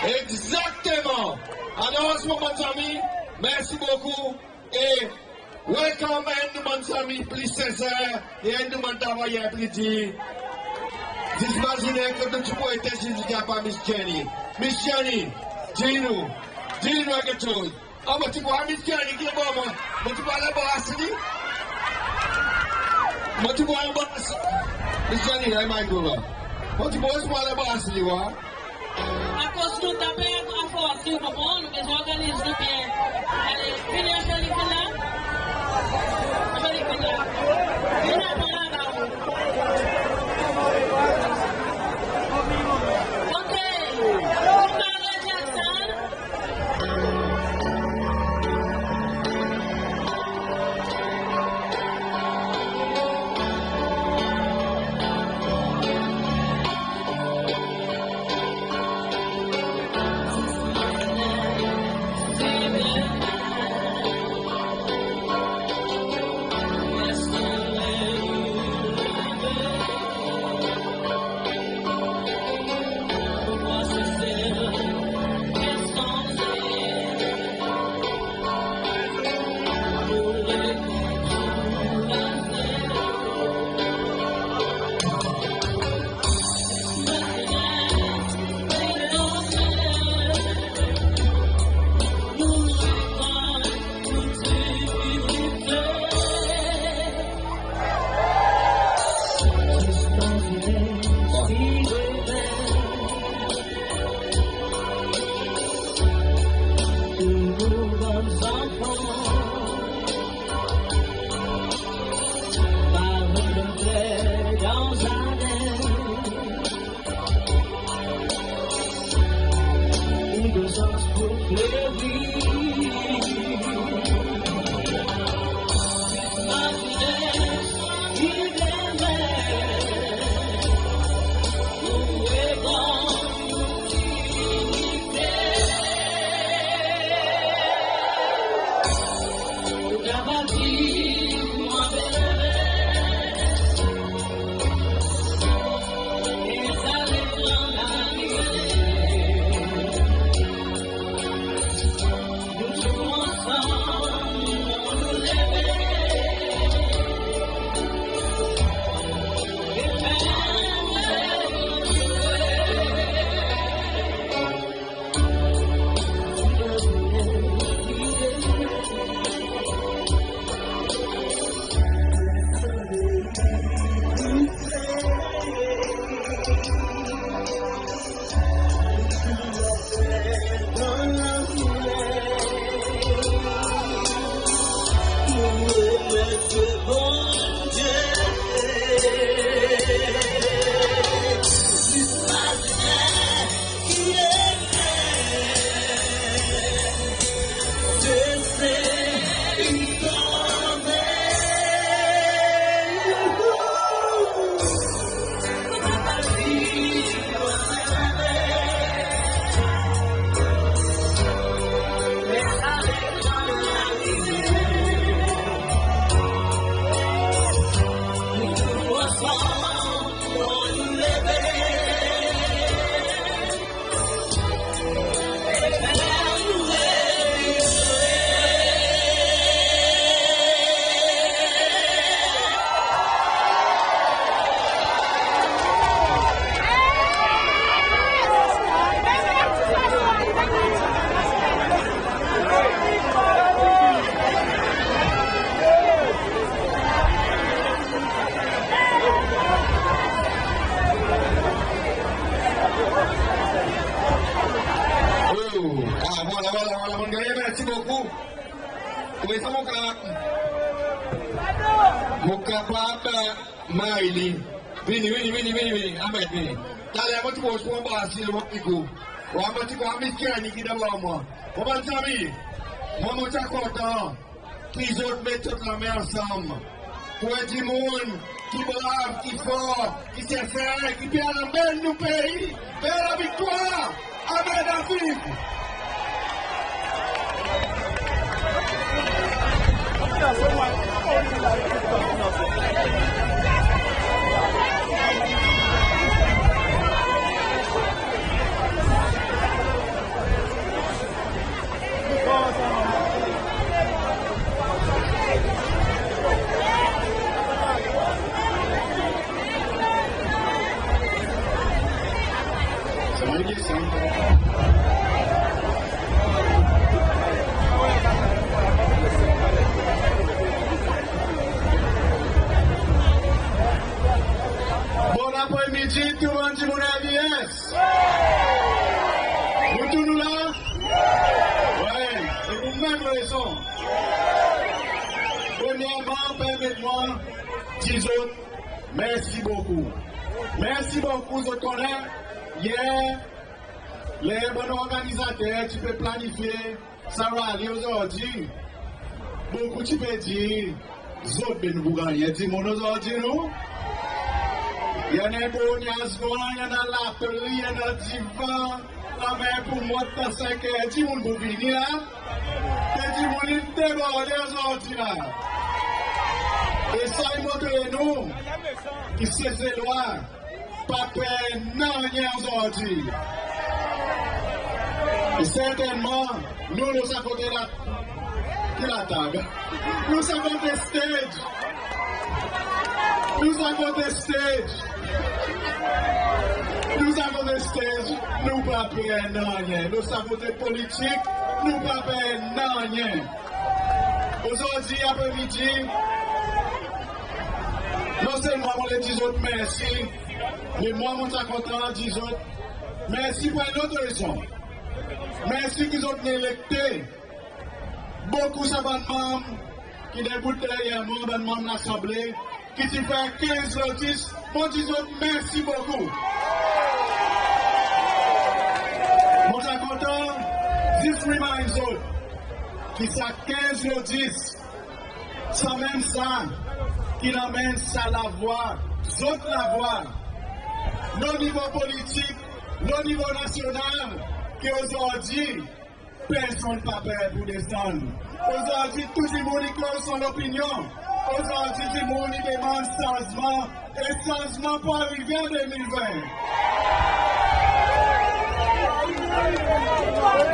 Egzakteman. Alor, mon bann zanmi, mersi bokou. E welcome enn nou bann zanmi pli senser e enn nou bann travayer pli dir. Zis mazinen kot nou ti pou ete si nou ti napa Miss Jenny. Miss Jenny, dir nou, dir nou en keksoz. An, mon ti war Miss Jenny ki bor mwan. Mon ti pou al anbras li. Mon ti pou al anbras li. Mister Nina, e mikro la. Mon ti boz pou al anbras li, wa. Akoz nou tape a fors, ou konpran, nou bezwen organiz nou byen. Ale, vini, Angelique, vin la. Angelique, vin la. Vin la, vin la, la. Ok. Jackson. Oh, ah, vwala, vwala, vwala, mon ganny, mersi bokou. Wi, sa mon kapab, mon kapab, Maïli. Vini, vini, vini, vini, vini. Amen, vini. Taler mon ti boz pou anbras li, mon ti kou. Wi, mon ti kou, a Miss Kenny ki devan mwan. Bon, bann zanmi, mwan, mon ti a kontan ki zot met zot lanmen ansanm pour en dimoun ki brav, ki for, ki senser, ki pe al anmenn nou pei ver laviktwar. Amen, David. Apre midi, tou bann dimoun LDS. Nou tou nou la? Wi, e pou menm rezon. Premyerman, permet mwan dir zot mersi bokou. Mersi bokou, zot konnen, yer, ler bann organizater ti pe planifye sa rali ozordi, bokou ti pe dir, zot be nou pou gannyen dimoun ozordi nou. I annan en bon nyaz van, i annan lapli, i annan divan, lamer pou mont dan senk er, dimoun pou vini la. Me dimoun in deborde ozordi la. E sa i montre nou ki Seselwa pa per nanryen ozordi. E sertennman, nou, nou sa kote la, ki latab. Nou sa kote stage. Nou sa kote stage. Nou sa kote stage. Nou pa per nanryen. Nou sa kote politik. Nou pa per nanryen. Ozordi apre midi, non selman mon le dir zot mersi, me mwan mon ta kontan dir zot mersi pour en lot rezon. Mersi ki zot in elekte bokou sa bann manm ki debout deryer mwan, bann manm Lasanble, ki ti fer kenz lo dis, mon dir zot mersi bokou. Mon ta kontan zis remind zot ki sa kenz lo dis, sanmenm sa ki'n anmenn sa lavwa, zot lavwa, lo nivo politik, lo nivo nasyonal, ki ozordi personn pa per pou desann. Ozordi tou dimoun i koz son lopinyon. Ozordi dimoun i demann sanzman. E sanzman pou arive an de mil ven.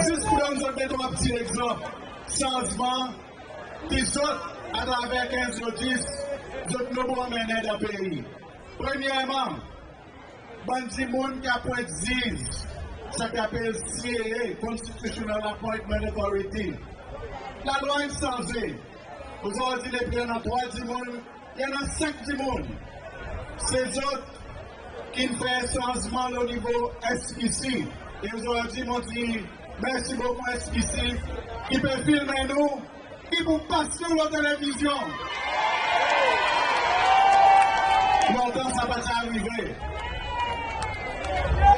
Zis pou donn zot de trwa pti legzanp sanzman ki zot, atraver kenz lo dis, zot nou pou anmennen dan pei. Premyerman, bann dimoun ki apwent ziz, sa ki apel CAA, Constitutional Appointment Authority. Lalwa in sanze. Ozordi nepli annan trwa dimoun, i annan senk dimoun. Se zot ki'n fer sanzman lo nivo SPC. E ozordi mon dir mersi bokou SPC ki pe filmen nou, ki pou pas nou lo televizyon. Lontan sa pa ti arive.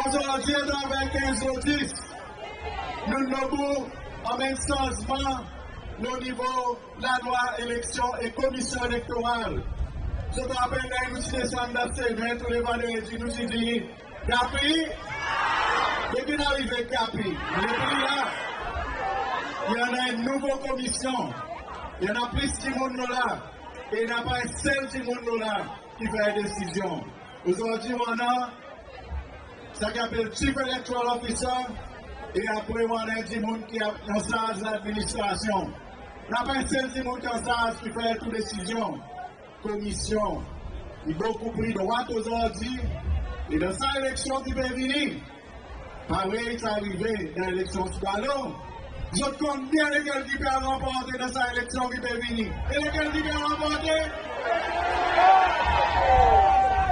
Ozordi, atraver kenz lo dis, nou, nou pou anmenn sanzman lo nivo lalwa eleksyon e Komisyon Elektoral. Zot rapel ler nou ti desann dan Sena tou le vandredi, nou ti dir, Kapi? Be ki'n arive Kapi? Nepli la. I annan en nouvo komisyon. I annan plis dimoun lo la. E napa en sel dimoun lo la ki fer desizyon. Ozordi ou annan sa ki apel Chief Electoral Officer, e apre ou annan dimoun ki an, an sarz ladministrasyon. Napa en sel dimoun ki an sarz ki fer tou desizyon. Komisyon i bokou pli drwat ozordi, e dan sa eleksyon ki pe vini, parey sa arive dan eleksyon sou balon, zot konn byen lekel ki pe ranporte dan sa eleksyon ki pe vini. E lekel ki pe ranporte?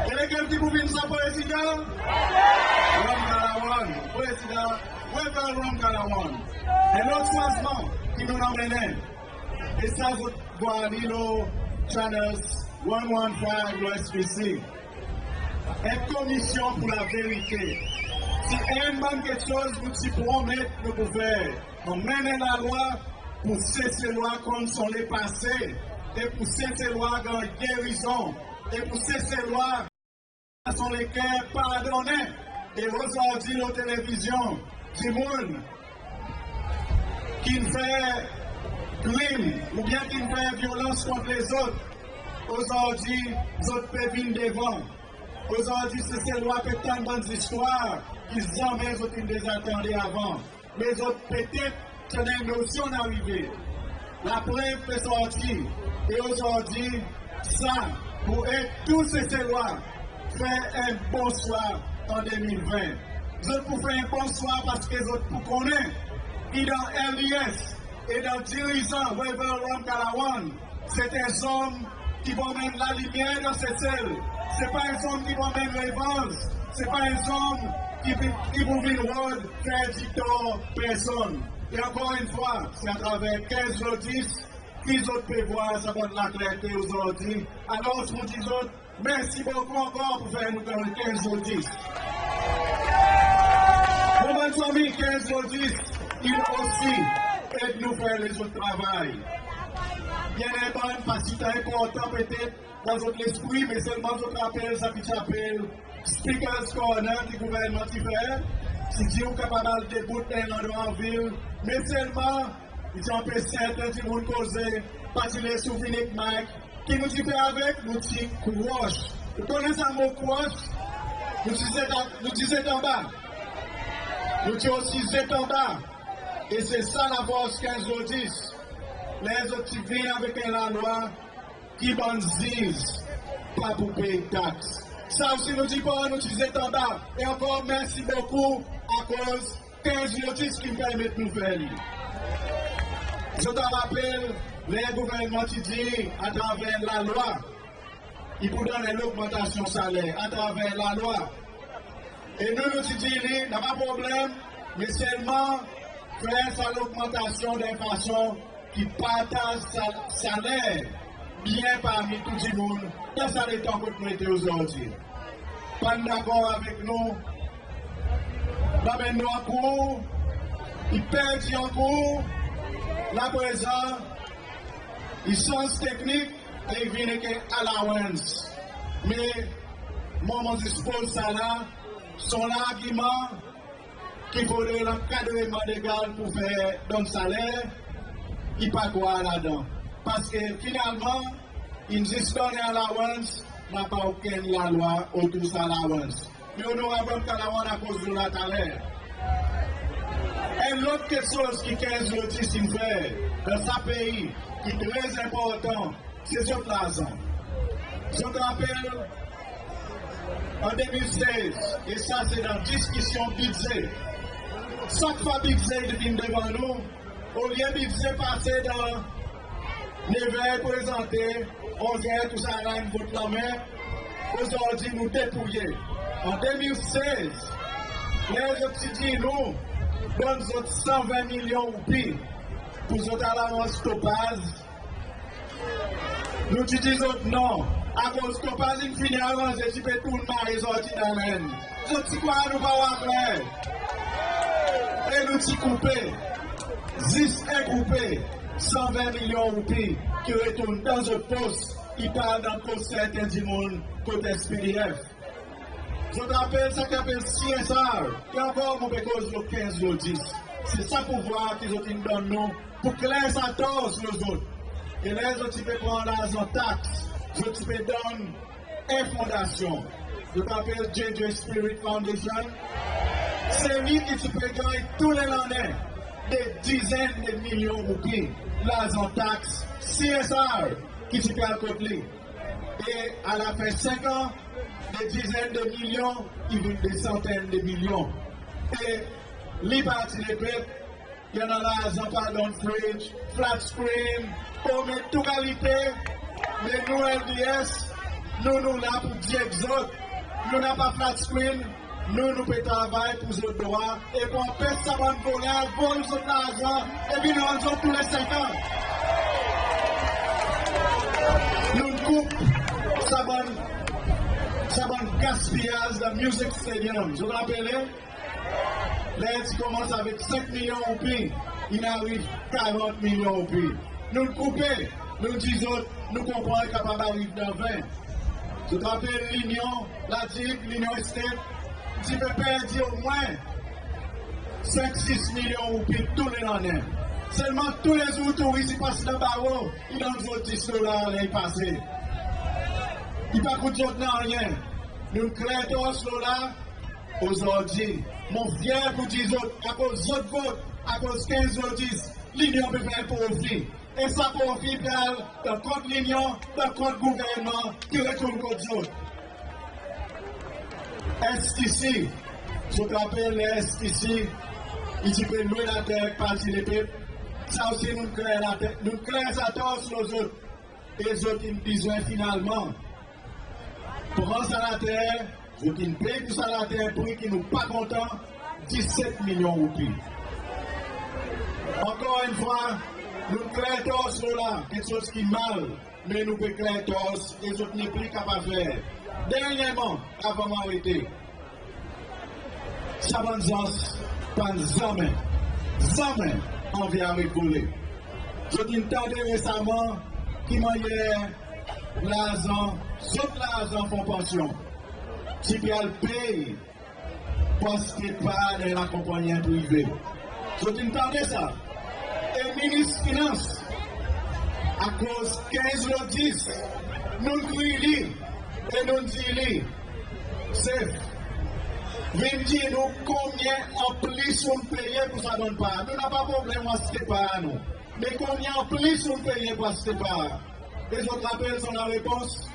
E lekel ki pou vin sa prezidan? Ramkalawan, prezidan Wavel Ramkalawan. En lot sanzman ki nou'n anmennen. E sa zot vwar li lo channels one one five lo SPC. En komisyon pou laverite. Si enn bann keksoz nou ti promet nou pou fer, anmenn en lalwa pou Seselwa konn son lepase, e pou Seselwa ganny gerizon, e pou Seselwa son leker pardonnen. E ozordi lo televizyon, dimoun ki'n fer krim oubyen ki'n fer vyolans kont lezot, ozordi zot pe vin devan. Ozordi Seselwa pe tann bann zistwar ki zanmen zot in deza tande avan. Me zot petet ti annan en nosyon arive. Laprev pe sorti, e ozordi sa pou ed tou Seselwa fer en bon swa an de mil ven. Zot pou fer en bon swa parski zot pou konnen ki dan LDS e dan dirizan Wavel Ramkalawan, se en zonm ki pou anmenn lalimyer dan Sesel. Se pa en zonm ki pou anmenn revanz. Se pa en zonm ki, ki pou vin rod fer ditor personn. E ankor enn fwa, se atraver kenz lo dis ki zot pe vwar sa bann laklerte ozordi. Alor, mon dir zot, mersi bokou ankor pour fer nou ganny kenz lo dis. Mon bann zanmi, kenz lo dis, i osi ed nou fer lezot travay. I annan bann fasilite enportan petet dan zot lespri, me selman zot rapel sa ki ti apel Speaker's Corner ki gouvernman ti fer, ti dir ou kapab al debout dan en landrwa an vil, me selman i ti anpes serten dimoun koze, pa ti les ou vin ek mike. Ki nou ti fer avek? Nou ti crush. Ou konnen sa mo crush? Nou ti zet, nou ti zet anba. Nou ti osi zet anba. E se sa lafors kenz lo dis. Ler zot ti vin avek en lalwa ki bann ziz pa pou pey taks. Sa osi nou dir pa nou ti zet anba. E ankor mersi bokou akoz kenz lo dis ki'n permet nou fer li. Zot a rapel, ler gouvernman ti dir atraver lalwa, i pou donn en logmantasyon saler atraver lalwa. E nou, nou ti dir li, napa problenm, me selman fer sa logmantasyon dan en fason ki partaz sa, saler byen parmi tou dimoun dan sa letan kot nou ete ozordi. Pa'n dakor avek nou, nou anmenn nou ankour, i perdi ankour, la prezan i sanz teknik e i vin ek en allowance. Me mwan, mon zis poz sa la, son largiman ki fodre lankadreman legal pour fer donn saler, i pa krwar ladan. Parski finalman, in zis donn en allowance, napa okenn lalwa otour sa allowance. Me Onorab Ramkalawan a koz lo la taler. En lot keksoz ki kenz lo dis in fer dan sa pei ki tre enportan, se zot larzan. Zot rapel an de mil sez, e sa se dan diskisyon bidze. Sak fwa bidze i vin devan nou, olye bidze pase dan nev er prezante, onz er tousala in vot lanmen, ozordi nou depouye. An de mil sez, ler zot ti dir nou donn zot san ven milyon roupi pour zot allowance Topaz, nou ti dir zot non, akoz Topaz in fini aranze, ti pe tourn mare sorti dan Lenn. Zot ti krwar nou pa war kler. E nou ti koupe, zis en koupe san ven milyon roupi ki retourn dan zot pos, i pa al dan pos serten dimoun kot S P D F. Zot rapel sa ki apel C S R, ki ankor mon pe koz lo kenz lo dis. Se sa pouvwar ki zot in donn nou pour kler sa tors lo zot. E ler zot ti pe pran larzan taks, zot ti pe donn en fondasyon. Zot apel J J Spirit Foundation. Se li ki ti pe ganny tou le lannen de dizenn de milyon roupi larzan taks C S R ki ti pe al kot li. E alafen senk an, de dizenn de milyon i vin de santenn de milyon. E li Parti Lepep, i annan larzan pour donn fridge, flat screen, konbyen tou kalite. Me nou L D S, nou, nou la pour dir ek zot, nou napa flat screen, nou, nou pe travay pour zot drwa e pour anpes sa bann voler vol zot larzan e vin rann zot tou le senk an. Nou'n koup sa bann, sa bann gaspiyaz dan Music Stadium. Zot rapele? Ler ti konmans avek senk milyon roupi, in ariv karant milyon roupi. Nou'n koupe, nou'n dir zot, nou konpran i kapab ariv dan ven. Zot rapel Linyon, La Digue, Linyon Estate, ti pe perdi omwen senk, sis milyon roupi tou le lannen. Selman tou le zour touris i pas dan baro, i donn zot dis dolar ler i pase. I pa kout zot nanryen. Nou'n kler tors lo la. Ozordi, mon fyer pour dir zot, akoz zot vot, akoz kenz lo dis, Linyon pe fer profi. E sa profi pe al dan kont Linyon, dan kont gouvernman ki retourn kot zot. S T C, zot rapel S T C, i ti pe lwe later ek Parti Lepep. Sa osi nou'n kler later, nou'n kler sa tors lo zot. E zot in bezwen finalman pran sa later, zot in pey pour sa later pri ki nou pa kontan, diset milyon roupi. Ankor enn fwa, nou kler tors lo la, keksoz ki mal, me nou pe kler tors e zot nepli kapab fer. Dernyerman, avan mon arete, sa bann zans pa'n zanmen, zanmen anvi aret vole. Zot in tande resaman ki mannyer larzan, zot larzan fon pansyon ti pe al pey pour aste par dan lakonpannyen prive. Zot in tande sa? E Minis Finans, akoz kenz lo dis, nou'n kriy li e nou'n dir li, "Sef, vin dir nou konbyen anplis ou'n peye pour sa bann par. Nou napa problenm aste par nou, me konbyen anplis ou'n peye pour aste par?" E zot rapel son larepons?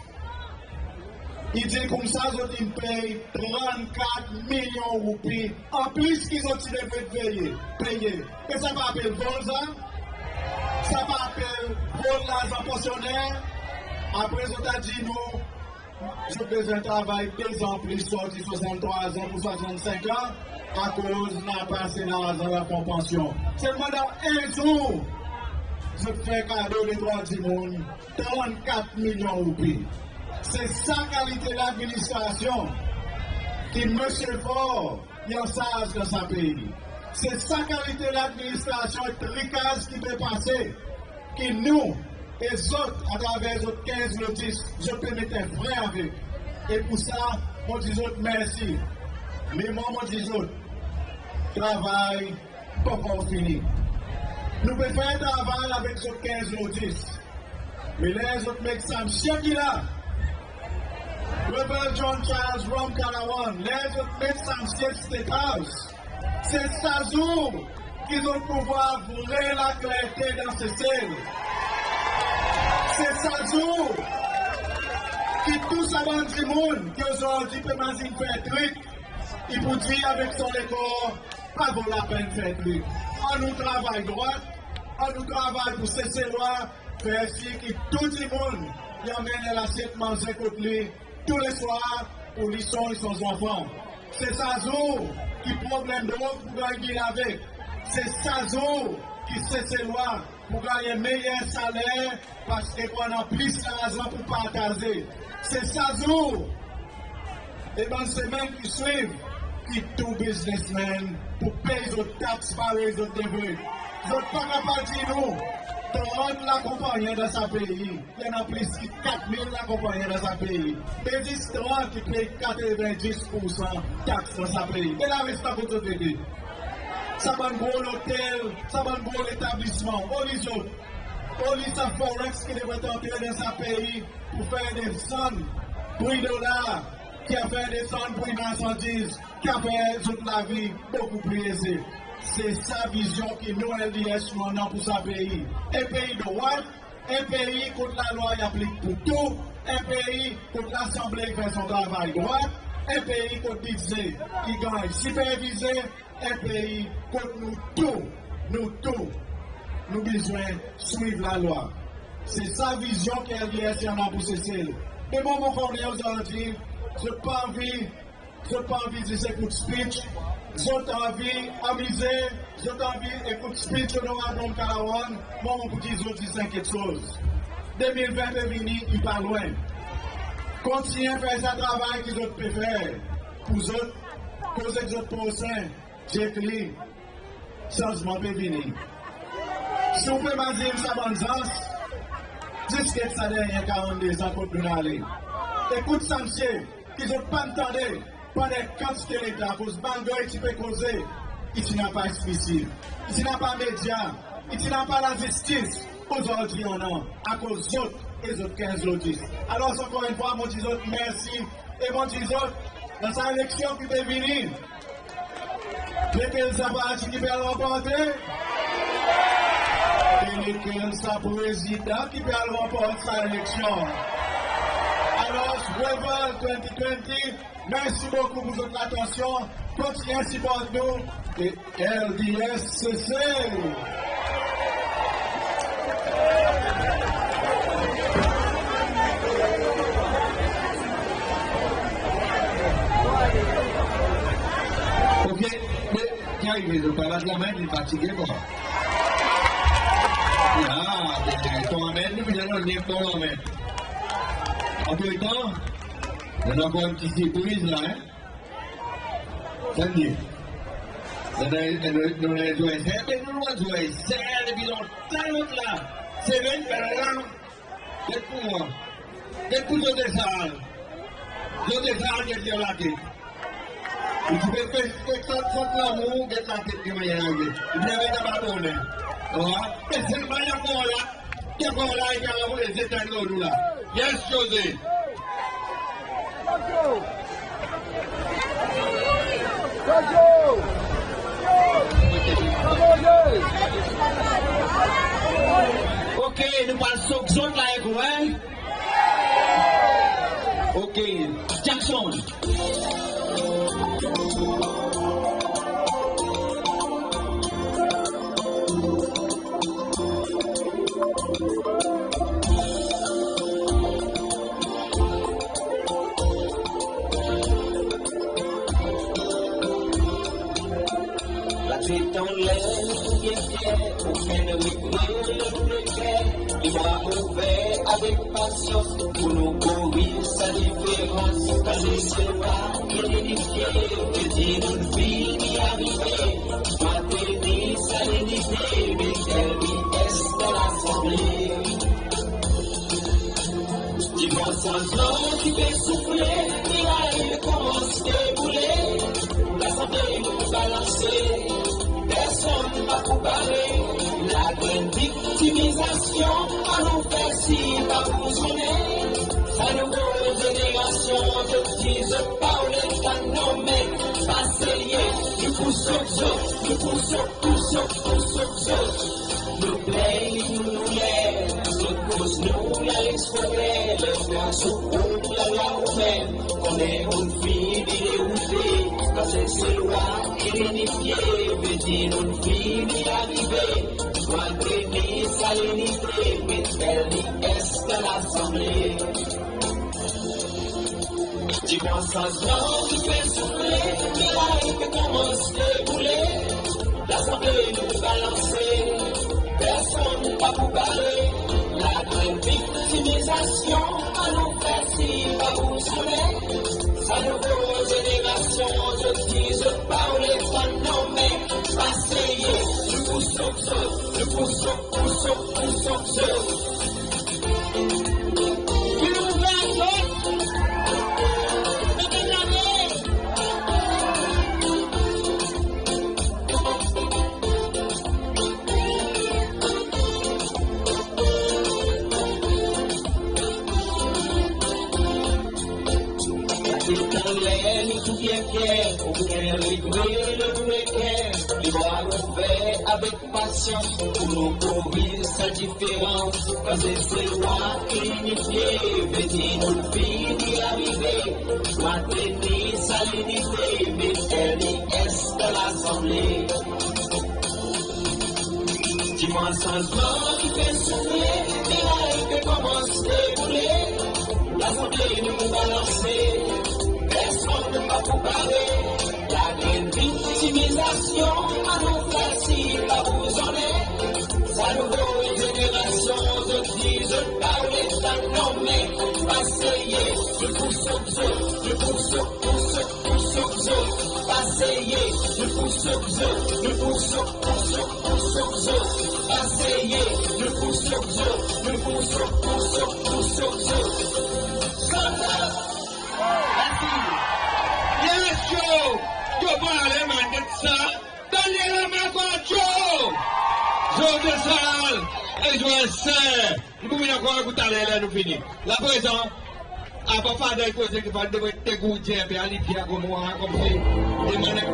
I dir koumsa zot in pey trannkat milyon roupi anplis ki zot ti devret peye, peye. E sa pa apel vol sa? Sa pa apel vol larzan pansyoner? Apre zot a dir nou zot bezwen travay de zan plis, sorti swasanntrwa an pour swasannsenk an, akoz napa ase larzan dan fon pansyon. Selman dan en zour, zot fer kado detrwa dimoun trannkat milyon roupi. Se sa kalite ladministrasyon ki Msye Faure i ansarz dan sa pei. Se sa kalite ladministrasyon e trikaz ki pe pase, ki nou e zot, atraver zot kenz lo dis, zot pe met en fren avek. E pour sa, mon dir zot mersi. Me mwan, mon dir zot, travay pa ankor fini. Nou pe fer travay avek zot kenz lo dis. Me ler zot met sa msye ki la, Reverend John Charles Ramkalawan, ler zot met sa msye State House, se sa zour ki zot pou vwar vre laklerte dan Sesel. Se sa zour ki tou sa bann dimoun ki ozordi pe mazin fer trik, i pou dir avek son lekor, pa vo lapenn fer trik. Annou travay drwat, annou travay pour Seselwa, fer sir ki tou dimoun i anmenn en lasyet manze kot li tou le swar pour li son e son zanfan. Se sa zour ki problenm drog pou ganny deal avek. Se sa zour ki Seselwa pou ganny en meyer saler, parski pou annan plis larzan pour partaze. Se sa zour e bann semenn ki swiv ki tou biznesmenn pou pey zot taks parey zot devret. Zot pa kapab dir nou, trant lakonpannyen dan sa pei, i annan plis ki kat mil lakonpannyen dan sa pei, me zis trant i pey katreven dis poursan taks dan sa pei. Me larestan kot zot ete? Sa bann gro lotel, sa bann gro letablisman, oli zot? Oli sa forex ki devret antre dan sa pei pour fer desann pri dolar, ki a fer desann pri marsandiz, ki a fer zot lavi bokou pli eze? Se sa vizyon ki nou, L D S, nou annan pour sa pei. En pei drwat, en pei kot lalwa i aplik pour tou, en pei kot Lasanble i fer son travay drwat, en pei kot Bidze i ganny sipervize, en pei kot nou tou, nou tou, nou bezwen swiv lalwa. Se sa vizyon ki L D S i annan pour Sesel. Me mwan, mon konnen ozordi zot pa anvi, zot pa anvi zis ekout speech, zot anvi anmize, zot anvi ekout speech Onorab Ramkalawan. Mwan, mon pou dir zot zis en keksoz. De mil ven pe vini, i pa lwen. Kontinyen fer sa travay ki zot pe fer pour zot, koz ek zot prosen, chek li, sanzman pe vini. Si ou pe mazin sa bann zans, zis get sa dernyen karannde zan kot nou'n ale. Ekout sa msye ki zot pa'n tande pandan kantite letan, akoz malgre i ti pe koze, i ti napa S P C, i ti napa medya, i ti napa lazistis. Ozordi i annan, akoz zot e zot kenz lo dis. Alor, ankor enn fwa, mon dir zot mersi. E mon dir zot, dan sa eleksyon ki pe vini, lekel sa parti ki pe al ranport? E lekel sa prezidan ki pe al ranport sa eleksyon? Alor, Revival twenty twenty, mersi bokou pour zot latansyon. Kontinyen siport nou. E L D S Sesel. Me ki arive, zot pa bat lanmen, li fatige kwa. Ya, me ton lanmen, li vin annan ton lanmen. Antretan, nou annan ankor en pti sirpriz la, en. Sa dir, nou, nou, nou, nou zwe ser, me nou zwe ser depi lontan, lot la. Semenn, Get pour mwan. Get pour José Charles. José Charles, get li dan latet. Ou ti pe, pe, pe, sot, sot lanmour, get latet ki mannyer arive. Ou ti pe met anba bonnen. Ou war? Me selman i ankor la. I ankor la, i ankor la, i ankor la. Yes, José. Ok, nou pa sok zot la ek ou, en? Ok, Jackson. Latet anler, nou tou byen fyer, okenn regre dan leker, li war ouver avek pasyans pour nou korir sa diferans. Kan Seselwa i linifye, vedir nou fini arive. Mantenir sa linite, met LDS dan Lasanble. Dimann sanzman ki pe soufle, miray pe konmans deboule. Lasanble nou balanse, personn pa pou bare. Lagrenn viktimizasyon, annou fer sir pa bouzonnen. Sa nouvo zenerasyon, zot dir zot pa oule tann non, me pa serye. Nou pou sok zot, nou pou sok, pou sok, pou sok zot. Nou pleny nou douler, zot koz nou la lekskoler, ler nou soukou lalwa ou menm, konnen ou'n fini deroute. Kan Seselwa i linifye, vedir nou'n fini arive. Mantenir sa linite, met LDS dan Lasanble. Dimann sanzman ki pe soufle, miray pe konmans deboule. Lasanble nou balanse, personn pa pou bare. Lagrenn viktimizasyon, annou fer sir pa bouzonnen. Sa nouvo zenerasyon, zot dir zot pa oule tann non, me pa serye. Nou pou sok zot, nou pou sok, pou sok, pou sok zot. Latet anler, nou tou byen fyer, okenn regre dan leker, li war ouver avek pasyans pour nou korir sa diferans. Kan Seselwa i linifye, vedir nou fini arive. Mantenir sa linite, met LDS dan Lasanble. Dimann sanzman ki pe soufle, miray pe konmans deboule. Lasanble nou balanse, personn pa pou bare. Lagrenn viktimizasyon, annou fer sir pa bouzonnen. Sa nouvo zenerasyon, zot dir zot pa oule tann non, me pa serye. Nou pou sok zot, nou pou sok, pou sok, pou sok zot. Pa serye, nou pou sok zot, nou pou sok, pou sok, pou sok zot. Pa serye, nou pou sok zot, nou pou sok, pou sok, pou sok zot. Stand up! Mersi. Yes, yo! Yo, pa ale, man, get sa. Donn li lanmen ankor, yo! José Charles, e zwe ser. Nou pou vin ankor avek ou taler, ler nou fini. La prezan, apa fader i koze ki fader devret degoudi en pe a li, pye a gomwa, konmsi demann.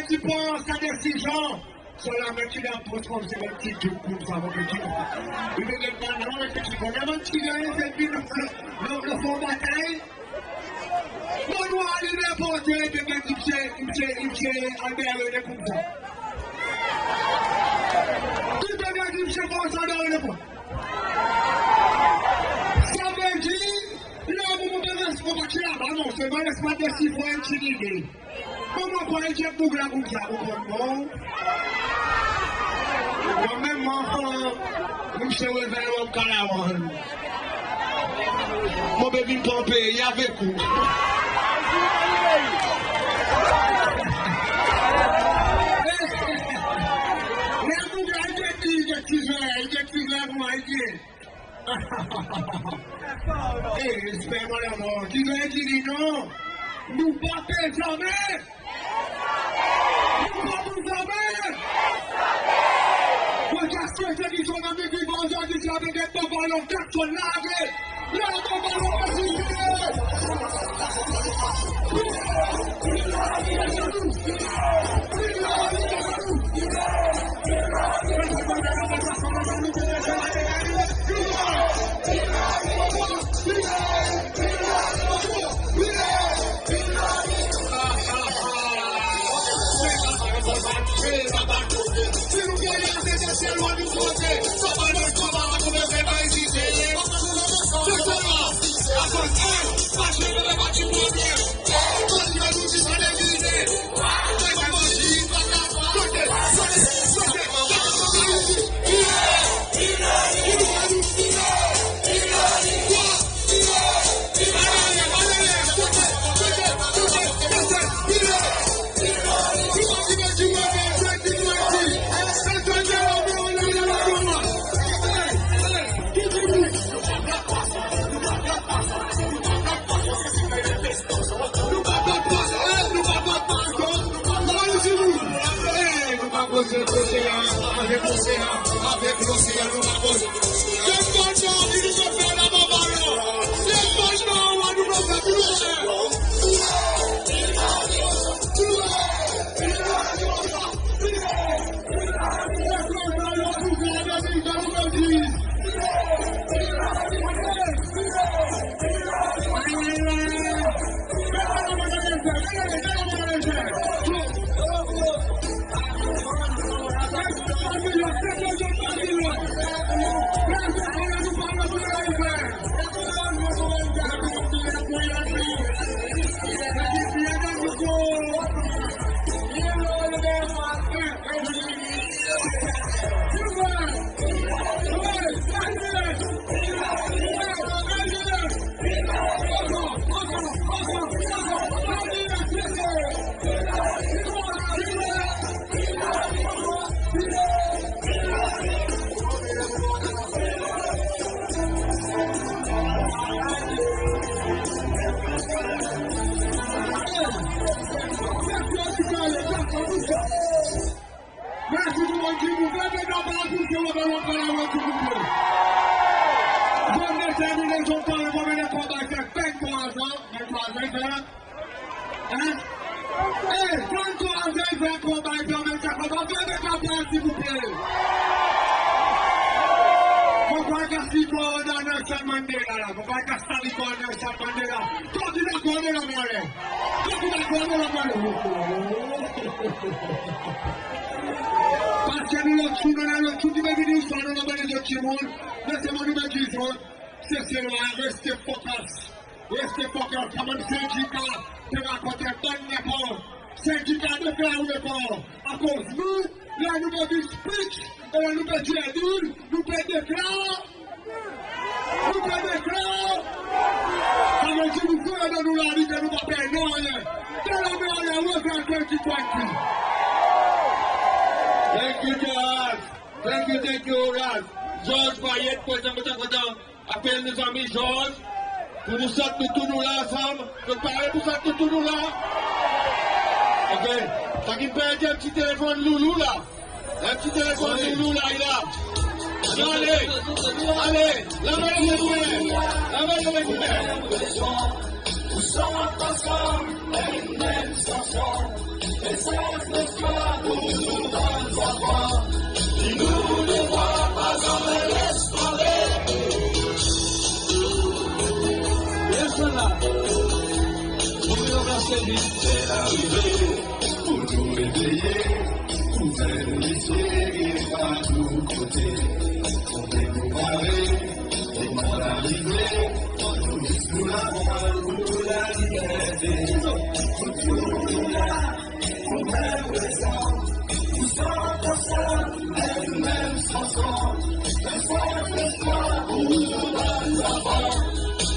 ti pran sa desizyon. Solman ki dan pos konmsi bann ti djouk koumsa, mon pti. I pe ganny bann, non, mon pti, konmsi bann ti ganny, se vin lo, lo, lo fon batay. Mon war li nenport, i pe ganny msye, msye, msye Albert René koumsa. Tou i pe ganny msye koumsa dan nenport. Sa vedir, la, mon, mon, mon, mon pa ti laba, non, se mon lespas de six fois enn ti lide. Konman kwa i dir boug la koumsa, ou konn mwan? Mwan menm, mwan, msye Revèl, mwan, kalawan. Mon pe vin pran pei avek ou. Ler boug la i dir, i dir, i dir, mwan, i dir. E, respe mon lanmor. Ki zot dir li non? Nou pa pe zanmen. Nou pa pou zanmen. Mon ti a swete ki son ami ki bon, zot dir sa pe get bon balon, kat son lage. La, bon balon, Mersi tou dimoun ki mouve, men nou pa pou se ou pa nou pa la, ou ti mouve. Zot determinen, zot konbyen konba i fer, venntwa an, venntwa an i fer. Hein? E, venntwa an i fer konba, i fer venntwa konba, venntwa an, silvouple. Mon pa kas likor dan Nelson Mandela la, mon pa kas sa likor Nelson Mandela. Tou ki dakor, met lanmen anler. Tou ki dakor, met lanmen anler. Parski nou lot tou, nou lot tou ki pe vini, sa nou annan bann lezot dimoun. Me selman nou pe dir zot, Seselwa, reste focus. Reste focus. Sa bann sendika pe rakont bann nenport. Sendika deklar ou dekor. Akoz nou, ler nou pe vin speech, e ler nou pe dir deal, nou pe deklar. Nou pe deklar. Sa vedir nou fer dan nou lavi, nou pa per nanryen. Met lanmen anler, we, twenty twenty. Thank you, George. Thank you, thank you, Raz. George Payet, prezan, prezan, prezan. Apel nou zanmi George, pour nou sot nou tou nou la ansanm. Zot pare pour sot nou tou nou la? Ok. Sa ki'n perdi en pti telefonn loulou la. En pti telefonn loulou la, i la. Ale, ale, lanmen anler, lanmen anler. Yes, sir. Pou nou ranmase li. Arive, pou nou reveye, pou nou reveye, pa tou kote. Pou nou prepare, pou nou arive, pou nou lavwa, pou laliberte. Pou nou la, pou menm rezon, pou zot ansanm, menm, menm sanson. Lespwar, lespwar, pou nou bann zanfan.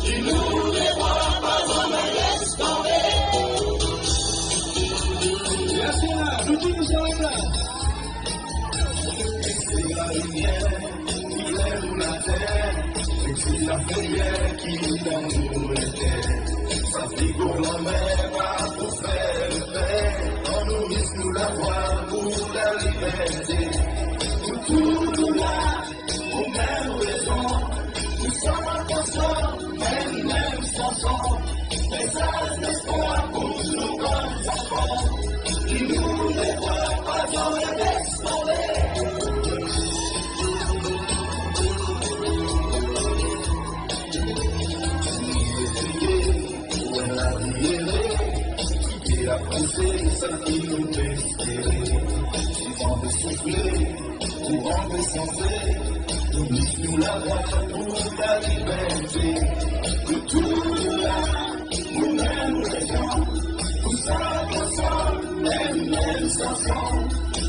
Ki nou devwar, pa zanmen les tonbe. Yes, sir. Nou tou nou serye la. Se lalimyer ki kler nou later, e se laferyer ki dan nou leker. Sa figir lanmer pa pou fer leper. Annou ris nou lavwa pou laliberte. Pou tou nou la, pou menm rezon, pou sa pa sa, menm, menm sanson. Mesaz lespwar pou nou bann zanfan. Ki nou devwar, pa zanmen les tonbe. Pou lavi ere, ki pe avanse san ki nou pe espere. Van pe soufle, kouran pe sanze, nou ris nou lavwa pou laliberte. Pou tou nou la, pou menm rezon, pou sa ansanm, menm, menm sanson.